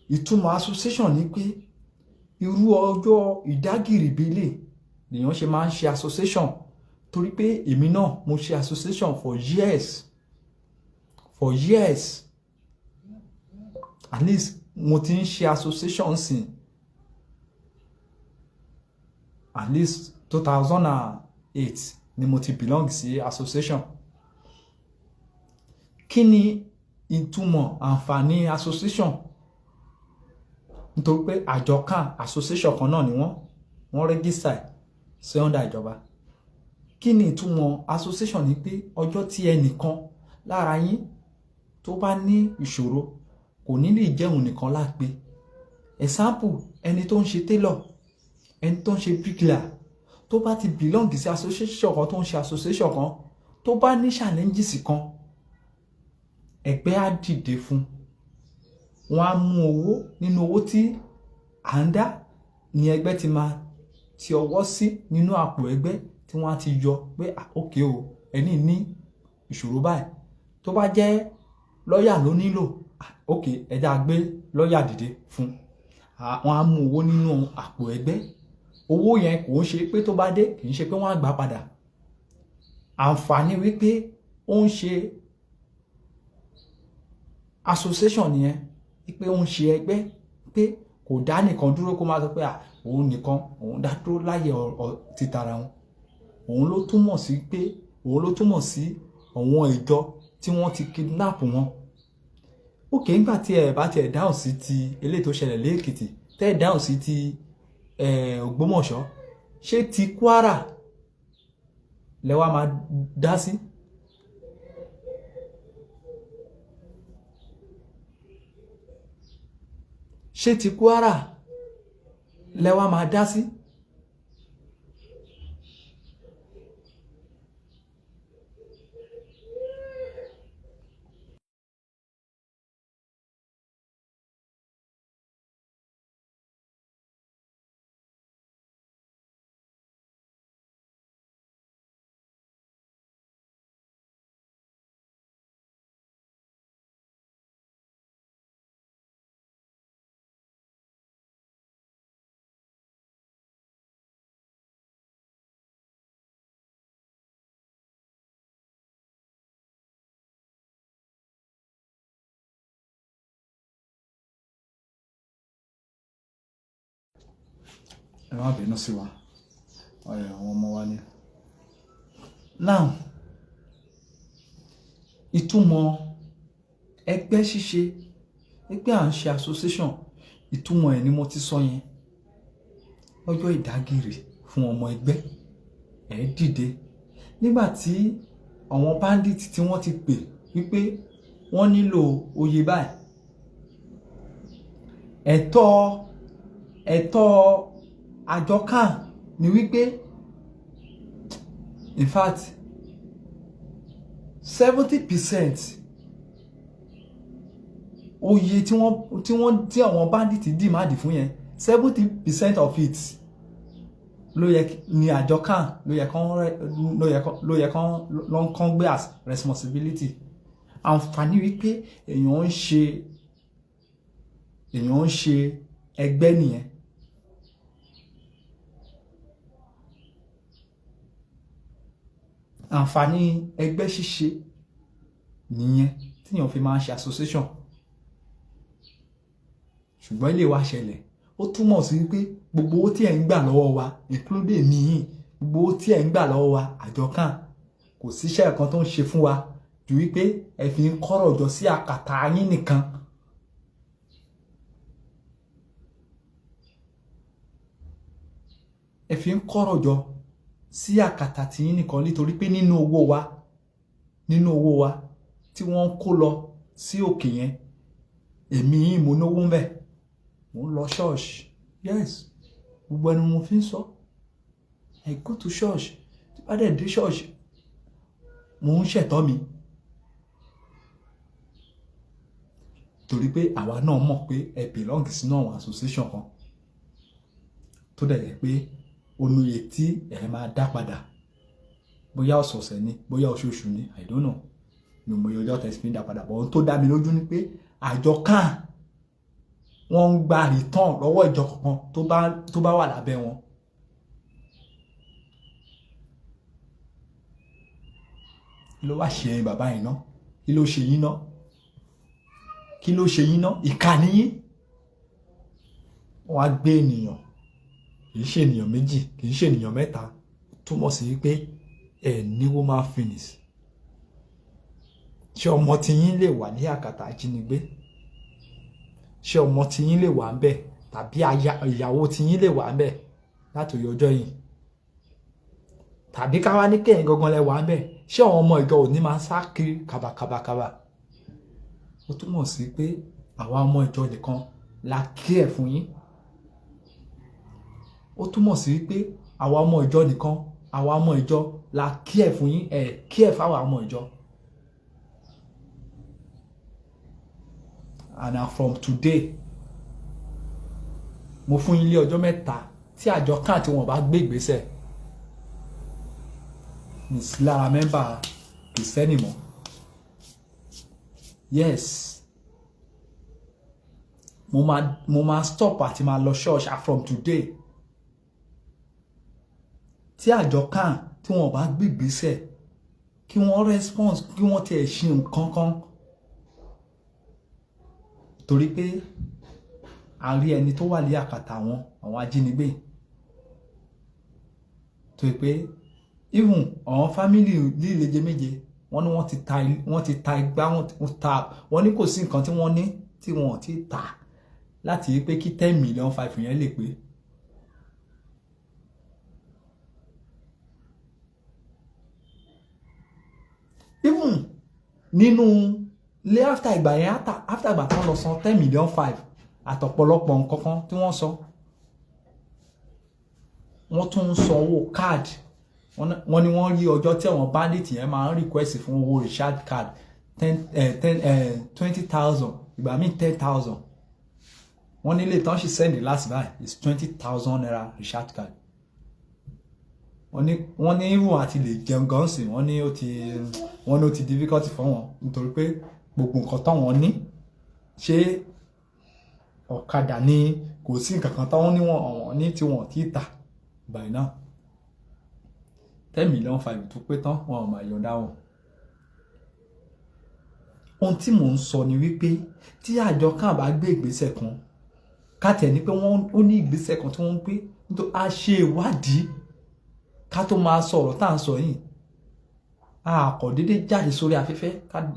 Ìtumọ̀ association ni pé irú ọjọ́ ìdágìrìbílẹ̀ lèèyàn ṣe máa ń ṣe association, torí pé èmi náà mo ṣe association for years, for years. At least mo ti ń ṣe association since at least 2008 ni mo ti belong sí association. Kí ni ìtumọ̀ àǹfààní association? Nítorí pé àjọ kan, association kan náà ni wọ́n register sí under ìjọba. Kí ni ìtumọ̀ association? Ni pé ọjọ́ tí ẹnìkan lára yín tó bá ní ìṣòro, kò ní lè jẹun nìkan lápè. Example, ẹni tó ń ṣe tailor, ẹni tó ń ṣe bricklayer, tó bá ti belong sí association kan, tó ń ṣe association kan, tó bá ní challenges kan, ẹgbẹ́ á dìde fún wọn. Á mú owó nínú owó tí à ń dá ní ẹgbẹ́ ti máa ti ọwọ́ sí nínú àpò ẹgbẹ́ tí wọ́n á ti yọ pé, "Ok o, ẹni ní ìṣòro báyìí." Tó bá jẹ́ lọ́ọ̀yà ló nílò, ok, ẹ já gbé lọ́ọ̀yà dìde fún wọn. Á mú owó nínú àpò ẹgbẹ́. Owó yẹn kò ń ṣe pé tó bá dé, kì í ṣe pé wọ́n á gbà padà. Àǹfààní wípé ó ń ṣe association nìyẹn, wípé ó ń ṣe ẹgbẹ́, pé kò dá nìkan dúró, kó máa sọ pé òun nìkan òun dá dúró láyé títara wọn. Òun ló túmọ̀ sí pé òun ló túmọ̀ sí àwọn ìjọ tí wọ́n ti kidnap wọn. Ok, nígbà tí ẹ bá tiẹ̀ dáhùn sí ti eléyìí tó ṣẹlẹ̀ lẹ́kìtì, tẹ́ ẹ dáhùn sí ti Ògbómọ̀ṣọ́, ṣé ti Kwara lẹ wá máa dá sí? Ṣé ti Kwara lẹ wá máa dá sí? Ẹ má bínú sí wa, àwọn ọmọ wa ni. Now, ìtumọ̀ ẹgbẹ́ ṣíṣe, ẹgbẹ́ à ń ṣe association, ìtumọ̀ ẹ̀ ni mo ti sọ yẹn. Lọ́jọ́ ìdágìrì fún ọmọ ẹgbẹ́, ẹ̀ dìde. Nígbà tí àwọn bandit tí wọ́n ti pè wípé wọ́n nílò oyè báyìí, Ẹ̀tọ́ àjọ CAN ni wípé, in fact, 70% oye tí wọ́n tí àwọn bandit demand fún yẹn, 70% of it ló yẹ ní àjọ CAN ló yẹ kán ló ń kán gbé as responsibility. Àǹfààní wípé èèyàn ń ṣe ẹgbẹ́ nìyẹn. Àǹfààní ẹgbẹ́ ṣíṣe nìyẹn tíyàn fi máa ń ṣe association. Ṣùgbọ́n ilé wa ṣẹlẹ̀, ó túmọ̀ sí wípé gbogbo owó tí ẹ̀ ń gbà lọ́wọ́ wa, including mi yìí, gbogbo owó tí ẹ̀ ń gbà lọ́wọ́ wa, àjọ CAN, kò síṣẹ́ kan tó ń ṣe fún wa ju wípé ẹ fi ń kọ́rọ̀ jọ sí àkàtà yín nìkan. Ẹ fi ń kọ́rọ̀ jọ sí àkàtà tí yín nìkan, nítorí pé nínú owó wa tí wọ́n ń kó lọ sí òkè yẹn, èmi yín, mo náwó ń bẹ̀, mo ń lọ ṣọ́ọ̀ṣì. Yes, gbogbo ẹnu mo fi ń sọ, I go to church. Tí bá dẹ̀ dé ṣọ́ọ̀ṣì, mo ń ṣẹ̀tọ́ mi, torí pé àwa náà mọ̀ pé ẹ belong sínú àwọn association kan tó dẹ̀ yẹ pé onuye tí ẹ máa dá padà, bóyá ọ̀sọ̀ọ̀sẹ̀ ni, bóyá oṣooṣù ni, I don't know, mi ò mọ iye ọjọ́ tẹ̀sí fi ń dá padà bọ̀. Ohun tó dá mi lójú ni pé àjọ CAN, wọ́n ń gba return lọ́wọ́ ìjọ kankan tó bá wà lábẹ́ wọn. Kí ló wá ṣe ẹ̀yin bàbá yìí ná? Kí ló ṣe yín ná? Kí ló ṣe yín ná? Ìkà ni yín. Wọ́n á gbé ènìyàn, kì í ṣe ènìyàn méjì, kì í ṣe ènìyàn mẹ́ta. Túmọ̀ sí wípé ẹ ní human feelings. Ṣé ọmọ tí yín lè wà ní àkàtà ajínigbé? Ṣé ọmọ tí yín lè wà ń bẹ̀, tàbí ìyàwó tí yín lè wà ń bẹ̀ láti òye ọjọ́ yìí? Tàbí káwá ní kẹ́yìn gangan lẹ wà ń bẹ̀, ṣé àwọn ọmọ ìjọ ò ní máa sá kiri kàbàkàbàkàbà? Ó túmọ̀ sí pé àwa ọmọ ìjọ nìkan la kí ẹ̀ fún yín. Ó túmọ̀ sí pé àwa ọmọ ìjọ nìkan, àwa ọmọ ìjọ la kí ẹ̀ fún yín, ẹ̀ kí ẹ̀ fáwa ọmọ ìjọ. And now, from today, mo fún yín lé ọjọ́ 3. Tí àjọ kan tí wọ́n bá gbé ìgbésẹ̀, mi sí lára member Kìrìsìtẹ́nì mọ́. Yes, mo máa stop àti máa lọ church from today. Tí àjọ kan tí wọ́n bá gbé ìgbésẹ̀, kí wọ́n response, kí wọ́n tiẹ̀ ṣe nǹkan kan, torí pé a rí ẹni tó wà ní àkàtà àwọn ajínigbé, tó yẹ pé even àwọn family líleje méje, wọ́n ní wọ́n ti ta igbá, wọ́n ti ta, wọ́n ní kò sí nǹkan tí wọ́n ní tí wọ́n ti tà láti rí pé kí 10.5 million yẹn lè pé. Even nínú lé after ìgbà yẹn, after ìgbà tí wọ́n lọ san 10.5 million àtọ̀pọ̀lọpọ̀ nǹkan kan tí wọ́n sọ, wọ́n tún ń san owó card. Wọ́n ní wọ́n rí ọjọ́ tí àwọn bandit yẹn máa ń request fún owó recharge card, ten ten 20,000, ìgbà míì 10,000. Wọ́n nílé tán sì send last buy is ₦20,000 recharge card. Wọ́n ní even àti lè jẹun gan sí, wọ́n ní ó ti difficult fún wọn, nítorí pé gbogbo nǹkan táwọn ní, ṣé ọ̀kadà ní, kò sí nǹkan kan táwọn ní, wọn àwọn ní tí wọn ti tà by now. 10.5 million tó pé tán, wọn ò máa yọ̀ǹda wọn. Ohun tí mò ń sọ ni wípé tí àjọ kan bá gbé ìgbésẹ̀ kan, ká tẹ̀ ní pé wọ́n ó ní ìgbésẹ̀ kan tí wọ́n ń gbé, nítorí a ṣe ìwádìí ká tó máa sọ̀rọ̀ tá à ń sọ yìí. A kò déédé jáde sórí afẹ́fẹ́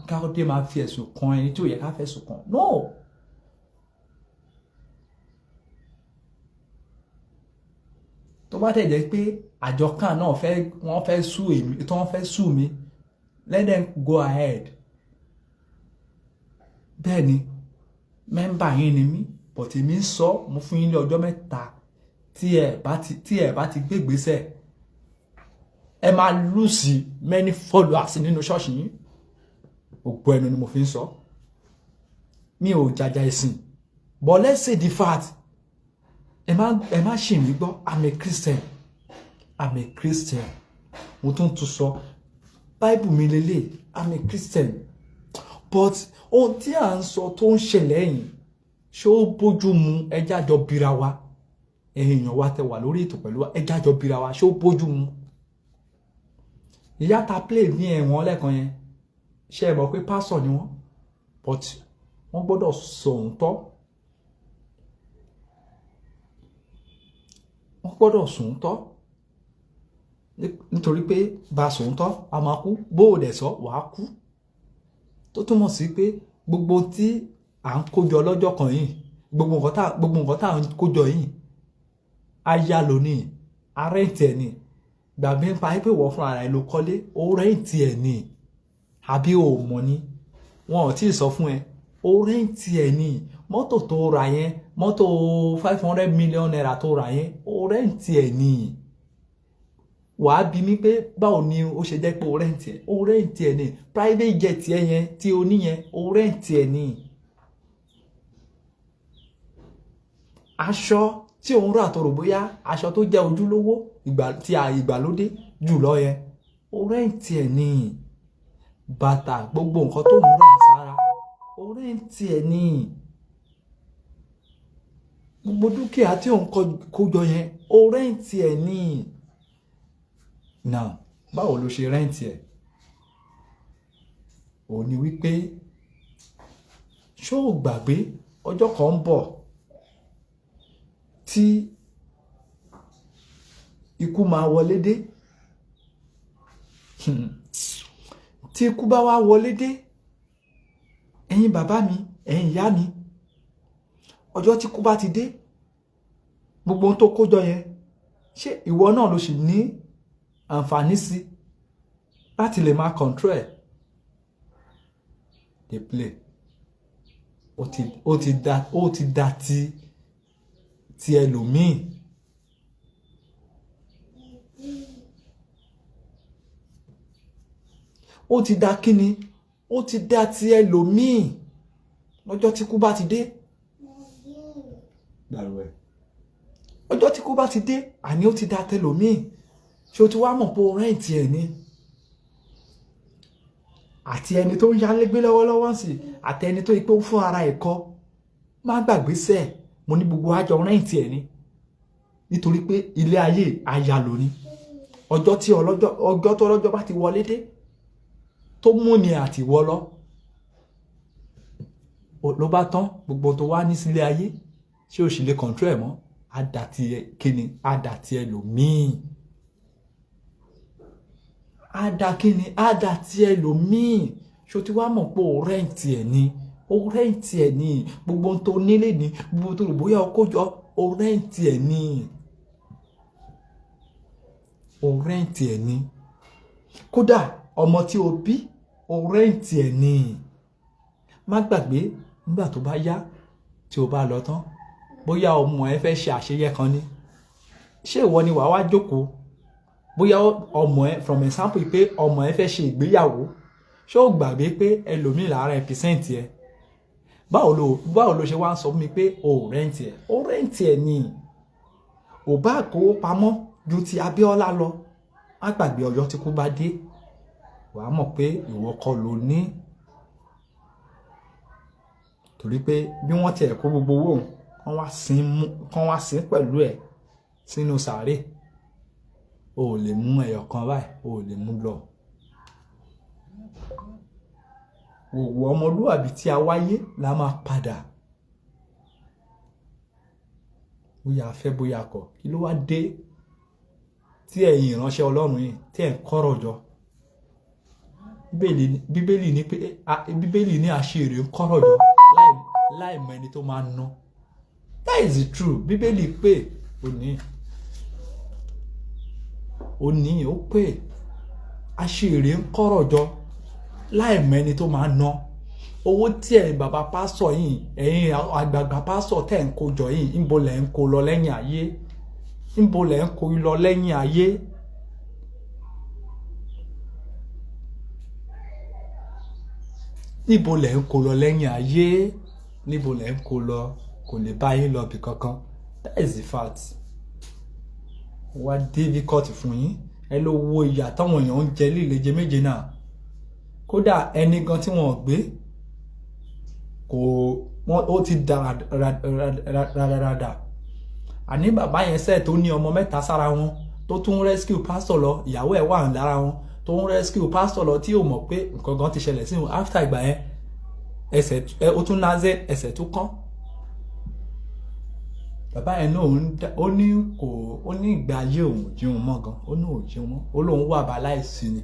ká dé máa fi ẹ̀sùn kan ẹni tí ò yẹ ká fẹ̀sùn kàn. No. Tó bá tẹ̀ jẹ́ pé àjọ kan náà fẹ́, wọ́n fẹ́ sue èmi, tí wọ́n fẹ́ sue mi, let them go ahead. Bẹ́ẹ̀ ni, member yín ni mí. But èmi ń sọ, mo fún yín ní ọjọ́ 3. Tí ẹ bá ti gbé ìgbésẹ̀, ẹ máa lose many followers nínú ṣọ́ọ̀ṣì yín. Òpó ẹnu ni mo fi ń sọ, mi ò jàjà ìsìn, but let's say the fact. Ẹ má ṣì mí gbọ́. I'm a Christian, I'm a Christian. Mo tún tún sọ, Bible mi lélẹ̀. I'm a Christian, but ohun tí à ń sọ tó ń ṣẹlẹ̀ yìí, ṣé ó bójú mu? Ẹ jẹ́ á jọ bira wa. Ẹ̀yin èèyàn wa tẹ wà lórí ètò pẹ̀lú wa, ẹ jẹ́ á jọ bira wa, ṣé ó bójú mu? Ìyá ta play ní ẹ̀wọ̀n lẹ́ẹ̀kan yẹn, ṣe é mọ̀ pé pásọ̀ ni wọ́n? But wọ́n gbọ́dọ̀ sọ òótọ́, wọ́n gbọ́dọ̀ sòótọ́, nítorí pé bá a sòótọ́, a máa kú. Bó o dẹ̀ sọ, wàá kú. Tó túmọ̀ sí pé gbogbo tí à ń kójọ lọ́jọ́ kan yìí, gbogbo nǹkan tá à ń kójọ yìí, a yá lónìí, a rent ẹ̀ ni. Gbàgbé ń pa pé wọ́n fúnra rẹ̀ ló kọ́lé, ó rent ẹ̀ ni, àbí o mọ̀ ni? Wọn ò tí ì sọ fún ẹ, ó rent ẹ̀ ni. Mọ́tò tó rà yẹn, mọ́tò ₦500 million tó rà yẹn, ó rent ẹ̀ ni. Wàá bi mí pé báwo ni ó ṣe jẹ́ pé ó rent ẹ̀? Ó rent ẹ̀ ni. Private jet ẹ̀ yẹn tí o ní yẹn, ó rent ẹ̀ ni. Aṣọ tí òun rà tó rò bóyá aṣọ tó jẹ́ ojúlówó ìgbà tí a ìgbàlódé jùlọ yẹn, ó rent ẹ̀ ni. Bàtà, gbogbo nǹkan tó ń rà sára, ó rent ẹ̀ ni. Gbogbo dúkìá tí òun kó jọ yẹn, ó rent ẹ̀ ni. Now, báwo ló ṣe rent ẹ̀? Òun ni wípé, ṣó o gbàgbé ọjọ́ kan ń bọ̀ tí ikú máa wọlé dé? Tí ikú bá wá wọlé dé, ẹ̀yin bàbá mi, ẹ̀yin ìyá mi, ọjọ́ tí ikú bá ti dé, gbogbo ohun tó kó jọ yẹn, ṣé ìwọ náà ló sì ní àǹfààní sí láti lè máa control ẹ̀? Dey play. Ó ti da ti ẹlòmíì. Ó ti da kíni? Ó ti da ti ẹlòmíì lọ́jọ́ tí kú bá ti dé. Ọjọ́ tí kú bá ti dé, àní ó ti da tẹlòmíì. Ṣé o ti wá mọ̀ pé o rent ẹ̀ ni? Àti ẹni tó ń yálégbé lọ́wọ́lọ́wọ́ sí, àti ẹni tó yí pé ó fún ara ẹ̀ kọ́, má gbàgbé sẹ́ẹ̀, mo ní gbogbo àjọ rent ẹ̀ ni. Nítorí pé ilé ayé ayálò ni. Ọjọ́ tí ọlọ́jọ́ bá ti wọlé dé, tó mú ni àti wọ́ lọ, ló bá tán. Gbogbo tó wá ní sílé ayé, ṣé o sì lè control ẹ̀ mọ́? Á dà ti kíni? Á dà ti ẹlòmíì. Á dà kíni? Á dà ti ẹlòmíì. Ṣé o ti wá mọ̀ pé o rent ẹ̀ ni? O rent ẹ̀ ni. Gbogbo tó nílé ni, gbogbo tó rò bóyá o kó jọ, o rent ẹ̀ ni. O rent ẹ̀ ni. Kódà ọmọ tí o bí, o rent ẹ̀ ni. Má gbàgbé, nígbà tó bá yá, tí o bá lọ tán, bóyá ọmọ ẹ fẹ́ ṣe àṣeyẹ kan ni, ṣé ìwọ ni wàá wá jókòó? Bóyá ọmọ ẹ, from example pé ọmọ ẹ fẹ́ ṣe ìgbéyàwó, ṣé o gbàgbé pé ẹlòmíì lára ẹ percent ẹ? Báwo ló ṣe wá ń sọ fún mi pé o rent ẹ? O rent ẹ ni. Ò bá kówó pamọ́ ju ti Abíọ́lá lọ, má gbàgbé ọjọ́ tí kú bá dé, wàá mọ̀ pé ìwọ kọ́ ló ní. Torí pé bí wọ́n tiẹ̀ kó gbogbo owó òun, kán wá sin pẹ̀lú ẹ̀ sínú sàárè, o ò lè mú ẹyọ kan báyìí, o ò lè mú lọ. Òwò ọmọlúwàbí tí a wáyé la máa padà. Bóyá a fẹ́, bóyá a kọ̀, kí ló wá dé tí ẹ̀yin ìránṣẹ́ Ọlọ́run yìí tí ẹ̀ ń kọ́rọ̀ jọ? Bíbélì ní pé, Bíbélì ní àṣírí ń kọ́rọ̀ jọ láì mọ ẹni tó máa ná. That is the truth. Bíbélì pé ó ní ó pé àṣírí ń kọ́rọ̀ jọ láì mọ ẹni tó máa ná. Owó tí ẹ̀yin bàbá pásọ̀ yìí, ẹ̀yin àgbààgbà pásọ̀ tẹ̀ ń kó jọ yìí, ńbo lẹ̀ ń kó lọ lẹ́yìn ayé? Ńbo lẹ̀ ń kó lọ lẹ́yìn ayé? Níbo lẹ̀ ń kó lọ lẹ́yìn ayé? Níbo lẹ̀ ń kó lọ? Kò lè bá yín lọ bì kankan. That is the fact. Wá difficult fún yín. Ẹ ló wo ìyà táwọn èèyàn ń jẹ líleje méje náà. Kódà ẹni gan tí wọn ò gbé kò wọn ó ti da rádaràdà. Àní bàbá yẹn sẹ́ẹ̀ tó ní ọmọ mẹ́ta sára wọn, tó tún rescue pastor lọ, ìyàwó ẹ̀ wà lára wọn, tó ń rescue pastor lọ, tí ò mọ̀ pé nǹkan gan ti ṣẹlẹ̀ sí wọn after ìgbà yẹn, ẹsẹ̀ ó tún náze, ẹsẹ̀ tó kán. Bàbá yẹn náà ó ní kò ó ní ìgbà ayé òun ò jẹun mọ́ gan, ó ní òun jẹun mọ́, ó lóun wà bá láìsí ni.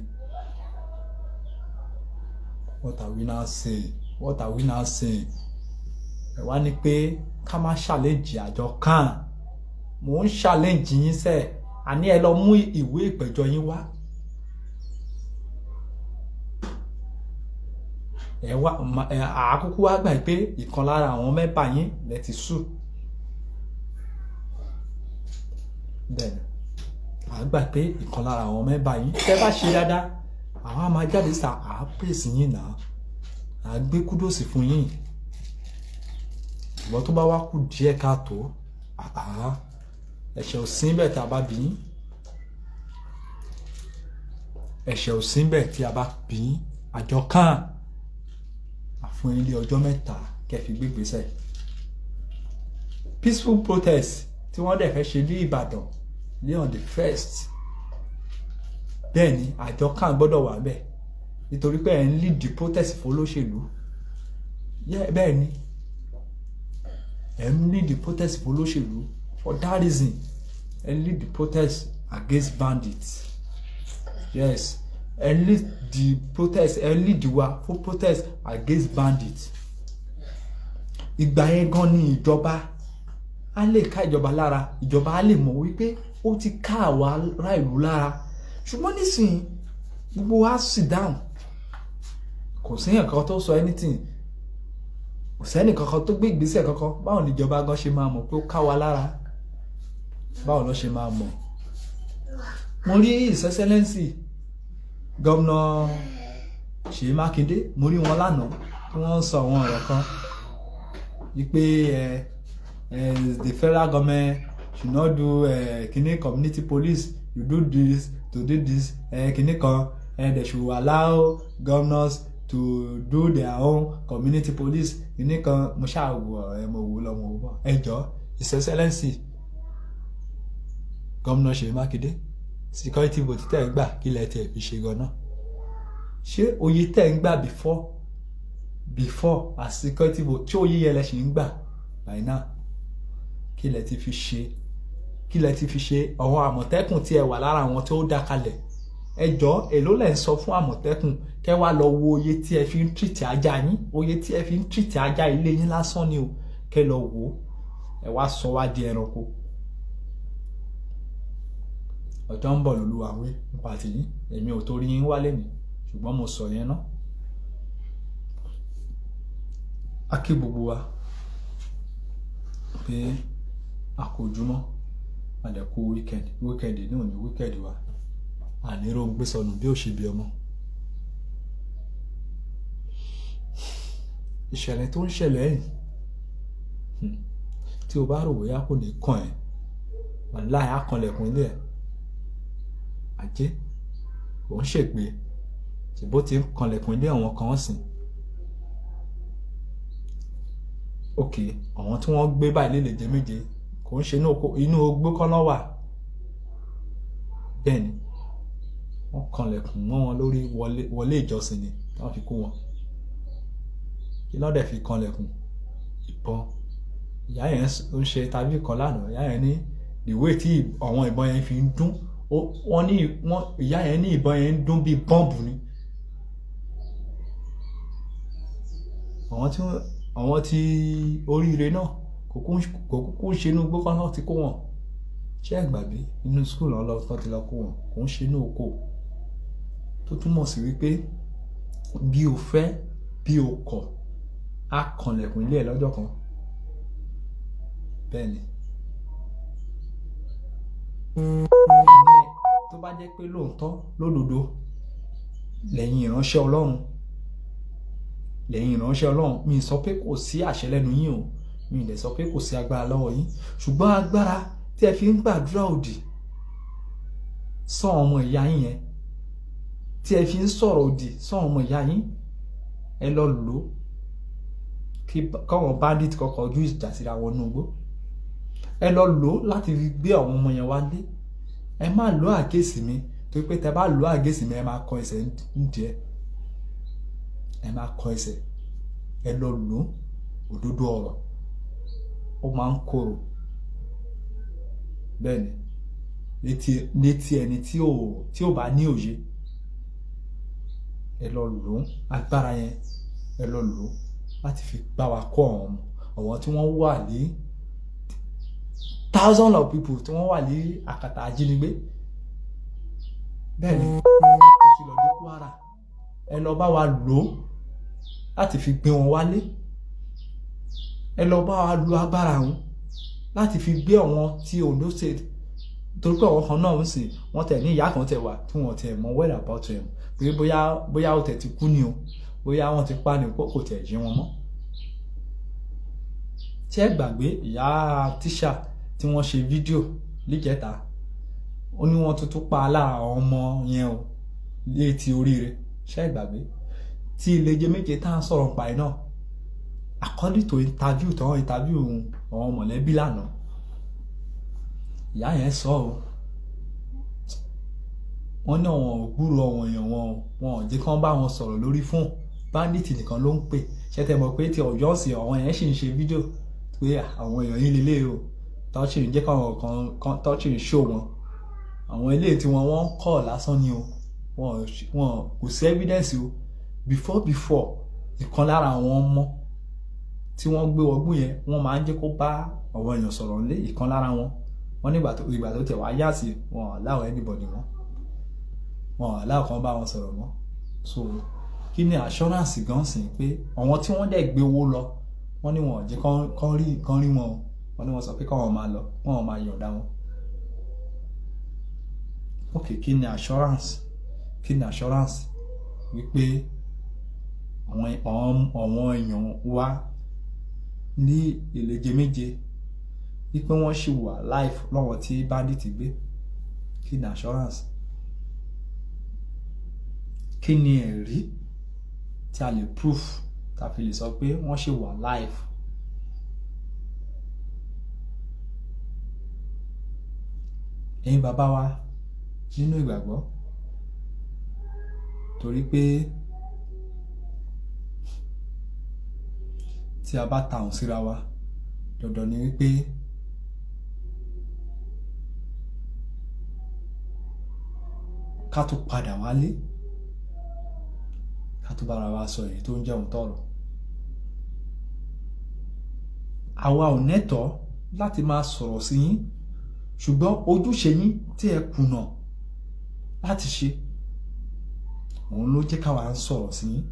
What are we now saying? What are we now saying? Ẹ wá ní pé ká má ṣàlejì àjọ kan. Mò ń ṣàlejì yín sẹ́ẹ̀, àní ẹ lọ mú ìwé ìpẹ̀jọ́ yín wá. Ẹ wá àkókò wá gbà pé ìkan lára àwọn mẹ́bà yín lẹ ti sùn. Bẹ́ẹ̀ni, à gbà pé ìkan lára àwọn mẹ́bà yín. Tẹ́ bá ṣe dáadáa, àwọn á máa jáde sà, à á pèsè yín náà, à á gbé kúdòsì fún yín. Ṣùgbọ́n tó bá wá kù díẹ̀ káàtó, àá ẹ̀ṣẹ̀ ò sí bẹ́ẹ̀ tí a bá bí yín. Ẹ̀ṣẹ̀ ò sí bẹ́ẹ̀ tí a bá bí yín. Àjọ kan àfún ilé ọjọ́ mẹ́ta kẹ́ fi gbé ìgbésẹ̀. Peaceful protest tí wọ́n dẹ̀ fẹ́ ṣe ní Ìbàdàn ní on the 1st. Bẹ́ẹ̀ ni àjọ kan gbọ́dọ̀ wà bẹ́ẹ̀, nítorí pé ẹ̀ ń lead the protest fún olóṣèlú. Bẹ́ẹ̀ ni ẹ̀ ń lead the protest fún olóṣèlú. For that reason, ẹ̀ ń lead the protest against bandits. Yes, ẹ̀ ń lead the protest, ẹ̀ ń lead wa fún protest against bandits. Ìgbà yẹn gan ni ìjọba á lè ká ìjọba lára, ìjọba á lè mọ̀ wípé ó ti ká àwa ará ìlú lára. Ṣùgbọ́n nísìnyí gbogbo wa sit down, kò sí nǹkan tó sọ anything, kò sẹ́ni kankan tó gbé ìgbésẹ̀ kankan. Báwo ni ìjọba gan ṣe máa mọ̀ pé ó ká wa lára? Báwo ló ṣe máa mọ̀? Mo rí His Excellency Gómìnà Ṣèyí Mákindé, mo rí wọn lánàá tí wọ́n ń sọ àwọn ọ̀rọ̀ kan wípé the federal government should not do kini community police, you do this to do this, kini kan, they should allow governors to do their own community police, kini kan. Mo ṣáà wò ẹ, mo wò lọ, mo wò bọ. Ẹ jọ, His Excellency Gómìnà Ṣèyí Mákindé, security vote tẹ́ ń gbà, kí lẹ tiẹ̀ fi ṣe gan-an? Ṣé oye tẹ́ ń gbà before as security vote, tí oye yẹn lẹ ṣì ń gbà by now? Kí lẹ ti fi ṣe? Kí lẹ ti fi ṣe? Àwọn àmọ̀tẹ́kùn tí ẹ wà lára àwọn tí ó dá kalẹ̀, ẹ jọ, èló lẹ ń sọ fún àmọ̀tẹ́kùn? Kẹ́ wá lọ wo oye tí ẹ fi ń tìrìtì ajá yín, oye tí ẹ fi ń tìrìtì ajá ilé yín lásán ni o. Kẹ́ lọ wò ó. Ẹ wá sọ wá di ẹranko. Ọjọ́ ń bọ̀ lÓlúwa wí nípa tìyín. Èmi ò torí yín wálé mi, ṣùgbọ́n mo sọ yẹn ná. A kí gbogbo wa pé a kò jùmọ̀, a dẹ̀ kú weekend. Weekend ní òní weekend wa, àní ló ń gbé sọnù bí ó ṣe bí ọmọ. Ìṣẹ̀lẹ̀ tó ń ṣẹlẹ̀ yìí, tí o bá rò bóyá kò ní kàn ẹ́, wàláhì á kanlẹ̀kùn ilé ẹ̀. Ajé kò ń ṣègbè, ṣùgbọ́n ti ń kanlẹ̀kùn ilé àwọn kan sìn. Ok, àwọn tí wọ́n gbé báyìí lè jẹ méje, kò ń ṣe inú ogbó kọ́ ló wà. Bẹ́ẹ̀ ni wọ́n kanlẹ̀kùn mọ́ wọn lórí wọlé ìjọsìn ni wọ́n fi kó wọn. Kí ló dẹ̀ fi kanlẹ̀kùn? Ìbọn. Ìyá yẹn ń ṣe tàbí kan lánàá. Ìyá yẹn ní ìwé tí àwọn ìbọn yẹn fi ń dún, wọ́n ní ìyá yẹn ní ìbọn yẹn ń dún bíi bọ́ǹbù ni. Àwọn tí oríire náà kò kúkú ṣe inú igbó kan náà ti kó wọn. Ṣé ẹ gbàgbé inú school náà lọ ti lọ kó wọn? Kò ń ṣe inú oko. Tó túmọ̀ sí wípé bí o fẹ́ bí o kọ̀, Á kanlẹ̀kùn ilé ẹ̀ lọ́jọ́ kan. Bẹ́ẹ̀ ni. Tó bá jẹ́ pé lóòótọ́ lódodo lẹ́yìn ìránṣẹ́ Ọlọ́run, lẹ́yìn ìránṣẹ́ Ọlọ́run, mi sọ pé kò sí àṣẹ lẹ́nu yín o, mi lè sọ pé kò sí agbára lọ́wọ́ yín, ṣùgbọ́n agbára tí ẹ fi ń gbàdúrà òdì sọ ọmọ ìyá yín yẹn, tí ẹ fi ń sọ̀rọ̀ òdì sọ ọmọ ìyá yín, ẹ lọ lò ó kí káwọn bandit kọ́kọ́ ojú ìjà síra wọn nú igbó. Ẹ lọ lò ó láti fi gbé àwọn ọmọ yẹn wálé. Ẹ má lò àgèsì mi, torí pé tẹ bá lò àgèsì mi, ẹ máa kọ ẹsẹ̀ ńdí ẹ, ẹ máa kọ ẹsẹ̀. Ẹ lọ lò ó. Òdodo ọ̀rọ̀ ó máa ń korò. Bẹ́ẹ̀ ni létí ẹni tí ò bá ní òye. Ẹ lọ lò ó, agbára yẹn ẹ lọ lò ó láti fi bá wa kó àwọn ọmọ, àwọn tí wọ́n wà ní thousands of people tí wọ́n wà ní àkàtà ajínigbé. Bẹ́ẹ̀ ni, ó ti lọ dé Kwara. Ẹ lọ bá wa lò ó láti fi gbé wọn wálé. Ẹ lọ bá wa lo agbára wọn láti fi gbé àwọn tí Ondo State, torí pé àwọn kan náà ń sìn wọ́n tẹ̀ ní ìyá kan tẹ̀ wà tí wọ́n tẹ̀ mọ̀ well about them, pé bóyá ó tẹ̀ ti kú ni o, bóyá wọ́n ti pa ni, kò tẹ̀ yé wọn mọ́. Tí ẹ gbàgbé ìyá tíṣà tí wọ́n ṣe fídíò níjẹta, ó ní wọ́n tuntun pa lára àwọn ọmọ yẹn o létí oríire. Ṣé ẹ gbàgbé tí iléje méje tá à ń sọ̀rọ̀ pa ẹ̀ náà? According to interview tí wọ́n interview àwọn mọ̀lẹ́bí lánàá, ìyá yẹn sọ ọ́, wọ́n ní àwọn ògbúrò àwọn èèyàn wọn, wọn ò jẹ́ kí wọ́n bá wọn sọ̀rọ̀ lórí fóònù, bandit nìkan ló ń pè. Ṣé tẹ mọ̀ pé ti Ọ̀yọ́ sí àwọn yẹn sì ń ṣe fídíò pé àwọn èèyàn yín lélẹ̀ o, tó sì ń jẹ́ káwọn kan tó sì ń ṣó wọn. Àwọn ilé tí wọn wọ́n kọ̀ lásán ni o, wọn kò sí evidence o. Before ìkan lára àwọn ọmọ tí wọ́n gbé wọgbó yẹn, wọ́n máa ń jẹ́ kó bá àwọn èèyàn sọ̀rọ̀ nílé, ìkan lára wọn. Wọ́n nígbà tó tẹ̀ wá yá sí wọn allow anybody mọ́, wọn allow kan bá wọn sọ̀rọ̀ mọ́. So kí ni assurance gan sìn pé àwọn tí wọ́n dẹ̀ gbé owó lọ, wọ́n ní wọn ò jẹ́ kán rí wọn o. Wọ́n ní wọ́n sọ pé káwọn máa lọ, wọ́n máa yọ̀ǹda wọn. Ok, kí ni assurance? Kí ni assurance wípé àwọn èèyàn wa ní ìleje méje wípé wọ́n ṣì wà life lọ́wọ́ tí bandit gbé? Kí ni assurance? Kí ni ẹ̀rí tí a lè proof tá a fi lè sọ pé wọ́n ṣì wà life? Ẹ̀yin bàbá wa nínú ìgbàgbọ́, torí pé tí a bá ta òun síra wa, dandan ni wípé ká tó padà wálé, ká tó bára wa sọ èyí tó ń jẹ́ òun tọ̀rọ̀. Àwa ò nẹ́tọ̀ọ́ láti máa sọ̀rọ̀ sí yín, ṣùgbọ́n ojúṣe yín tí ẹ kùnà láti ṣe, òun ló jẹ́ káwa ń sọ̀rọ̀ sí yín.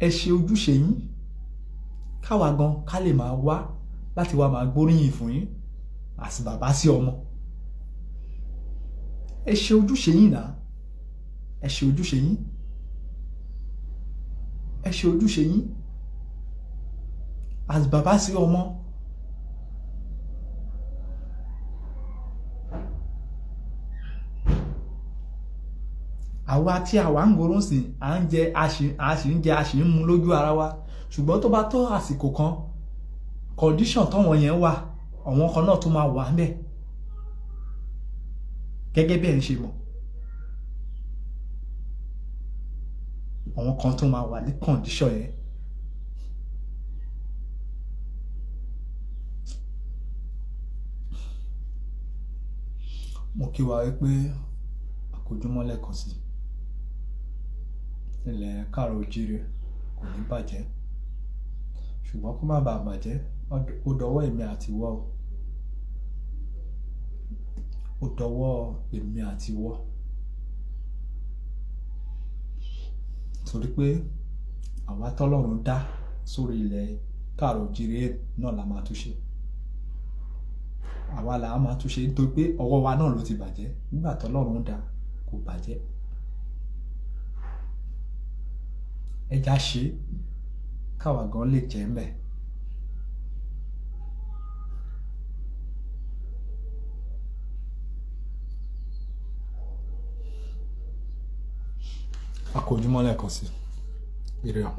Ẹ ṣe ojúṣe yín káwa gan ká lè máa wá láti wá máa gbóríyìn fún yín àti bàbá sí ọmọ. Ẹ ṣe ojúṣe yín náà, ẹ ṣe ojúṣe yín, ẹ ṣe ojúṣe yín àti bàbá sí ọmọ. Àwa tí àwa ń gorún sí, à ń jẹ, a sì ń jẹ, a sì ń mu lójú ara wa. Ṣùgbọ́n tó bá tó àsìkò kan, condition táwọn yẹn wà, àwọn kan náà tó máa wà ńbẹ̀ gẹ́gẹ́ bí ẹ̀ ń ṣe mọ̀, àwọn kan tó máa wà ní condition yẹn. Mo kí wa wípé àkójúmọ́ lẹ́ẹ̀kan sí ilẹ̀ káàrọ̀ ojíire kò ní bàjẹ́, ṣùgbọ́n kó má bàa bàjẹ́, ó dọwọ́ èmi àti ìwọ o, ó dọwọ́ èmi àti ìwọ. Torí pé àwa tọ́lọ́run dá sórí ilẹ̀ káàrọ̀ jíire náà la máa túnṣe. Àwa là á máa túnṣe nítorí pé ọwọ́ wa náà ló ti bàjẹ́. Nígbà tọ́lọ́run dá kò bàjẹ́. Ẹja ṣe káwa gan lè jẹ́ mbẹ̀. A kò ojúmọ́ lẹ́ẹ̀kan sí. Ire o.